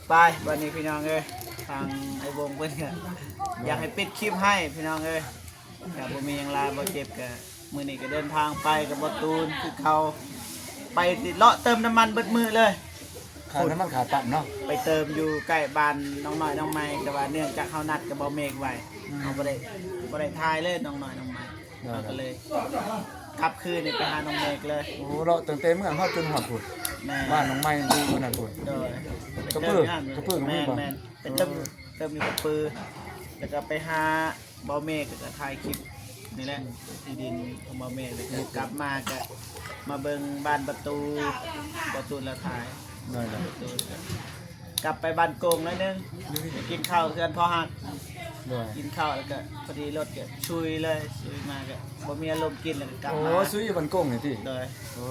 ໄປ ບັດນີ້ພີ່ນ້ອງເອີຍ ທາງອ້າຍວົງເພິ່ນກໍຢາກໃຫ້ປິດຄລິບໃຫ້ພີ່ນ້ອງເອີຍ ກໍບໍ່ມີຫຍັງຫຼາຍ ບໍ່ເຈັບກໍ ມື້ນີ້ກໍເດີນທາງໄປກັບບ່າວຕູນຄືເກົ່າ ໄປຕິເລາະເຕີມນ້ຳມັນເບິດມື້ເລີຍ ຄ່ານ້ຳມັນຄ່າປ້ຳເນາະ ໄປເຕີມຢູ່ໃກ້ບ້ານນ້ອງນ້ອຍນ້ອງໃໝ່ ແຕ່ວ່າເນື່ອງຈາກເຮົານັດກັບບ່າວເມກໄວ້ ອືມ ເຮົາບໍ່ໄດ້ ບໍ່ໄດ້ຖ່າຍເລີຍນ້ອງນ້ອຍນ້ອງໃໝ່ ເຮົາກໍເລີຍກັບຄືນນີ້ໄປຫານ້ອງເມກເລີຍ ໂອ້ ເລາະຕັ້ງແຕ່ເມືອງເຮົາຈົນຮອດພຸ້ນ ແມ່ນ ບ້ານນ້ອງໃໝ່ຢູ່ນັ້ນພຸ້ນ ໂດຍ ກະປື ກະປືກໍມີບໍ່ ແມ່ນໆ ໄປເຕີມ ເຕີມຢູ່ກະປື ແລ້ວກໍໄປຫາ ບ່າວເມກກໍຖ່າຍຄລິບນີ້ແຫຼະ ທີ່ດິນຂອງບ່າວເມກ ແລ້ວກໍກັບມາກໍມາເບິ່ງບ້ານປະຕູ ປະຕູລະຖ່າຍ ນັ້ນແຫຼະ ປະຕູ ກັບໄປບ້ານໂກງໜ້ອຍໜຶ່ງ ໄປກິນເຂົ້າເຮືອນພໍ່ຮັກ ໂດຍ ກິນເຂົ້າແລ້ວກໍພໍດີລົດກໍຊຸຍເລີຍ ຊຸຍມາກໍບໍ່ມີອາລົມກິນ ແລ້ວກໍກັບມາ ໂອ້ ຊຸຍຢູ່ບ້ານໂກງນີ້ຕິ ໂດຍ ໂອ້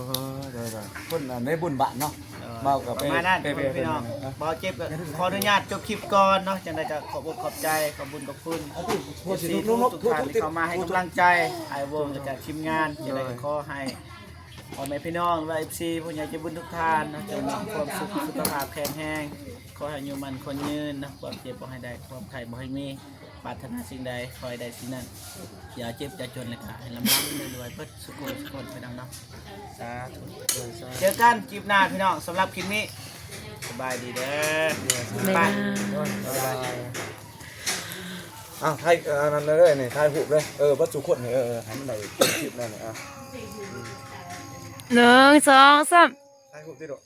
ໂດຍໆ ຄົນໃນບຸນບ້ານເນາະ ເອີ ເວົ້າກັບ ປະມານນັ້ນ ໄປ ໄປ ພີ່ນ້ອງ ເອີ ບ່າວເຈັບກໍຂໍອະນຸຍາດຈົບຄລິບກ່ອນເນາະ ຈັ່ງໃດກໍຂອບອົກຂອບໃຈ ຂອບບຸນຂອບຄຸນ ເອັຟຊີທຸກໆທ່ານທີ່ເຂົ້າມາໃຫ້ກຳລັງໃຈອ້າຍວົງ ແລະກໍທີມງານ ຈັ່ງໃດກໍຂໍໃຫ້ພໍ່ແມ່ພີ່ນ້ອງ ຫຼືວ່າເອັຟຊີ ຜູ້ໃຫຍ່ໃຈບຸນທຸກທ່ານເນາະ ຈົ່ງມີຄວາມສຸກ ສຸຂະພາບແຂງແຮງ ຂໍໃຫ້ອາຍຸໝັ້ນຂວັນຍືນເນາະ ຄວາມເຈັບບໍ່ໃຫ້ໄດ້ ຄວາມໄຂ້ບໍ່ໃຫ້ມີ ປາດຖະໜາສິ່ງໃດຂໍໃຫ້ໄດ້ສິ່ງນັ້ນ ຢ່າເຈັບຢ່າຈົນ ແລ້ວກໍໃຫ້ລ່ຳໆລວຍໆເບິດ ສຸກຄົນ ສຸກຄົນ ພີ່ນ້ອງເນາະ ສາທຸ ເຈີກັນຄລິບໜ້າພີ່ນ້ອງ ສຳລັບຄລິບນີ້ ສະບາຍດີເດີ ບາຍບາຍ ບາຍບາຍ ອ້າວ ຖ່າຍ ອັນນັ້ນເລີຍນີ້ ຖ່າຍຮູບເລີຍ ເອີ ເບິດສູ່ຄົນນີ້ ເອີ ເອີ ໃຫ້ມັນໄດ້ເປັນຄລິບແນວນີ້ ອ່ະ ໜຶ່ງ ສອງ ສາມ ຖ່າຍຮູບຕິລູກ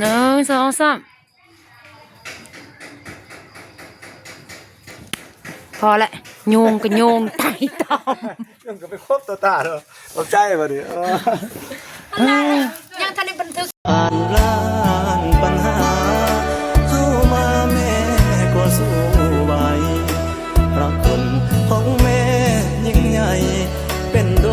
ໜຶ່ງ ສອງ ສາມ. ພໍແຫຼະ ໂຍງກໍໂຍງ ໄຕຕອມ ຍັງກໍໄປຄົບຕໍ່ຕາເນາະ ຂອບໃຈບັດນີ້ ເອີ ຍັງທັນໄດ້ບັນທຶກ ຜ່ານຜ່ານບັນຫາເຮົາມາ ແມ່ກໍສູ້ໄຫວ ພະຄຸນຂອງແມ່ຍິ່ງໃຫຍ່ ເປັນດ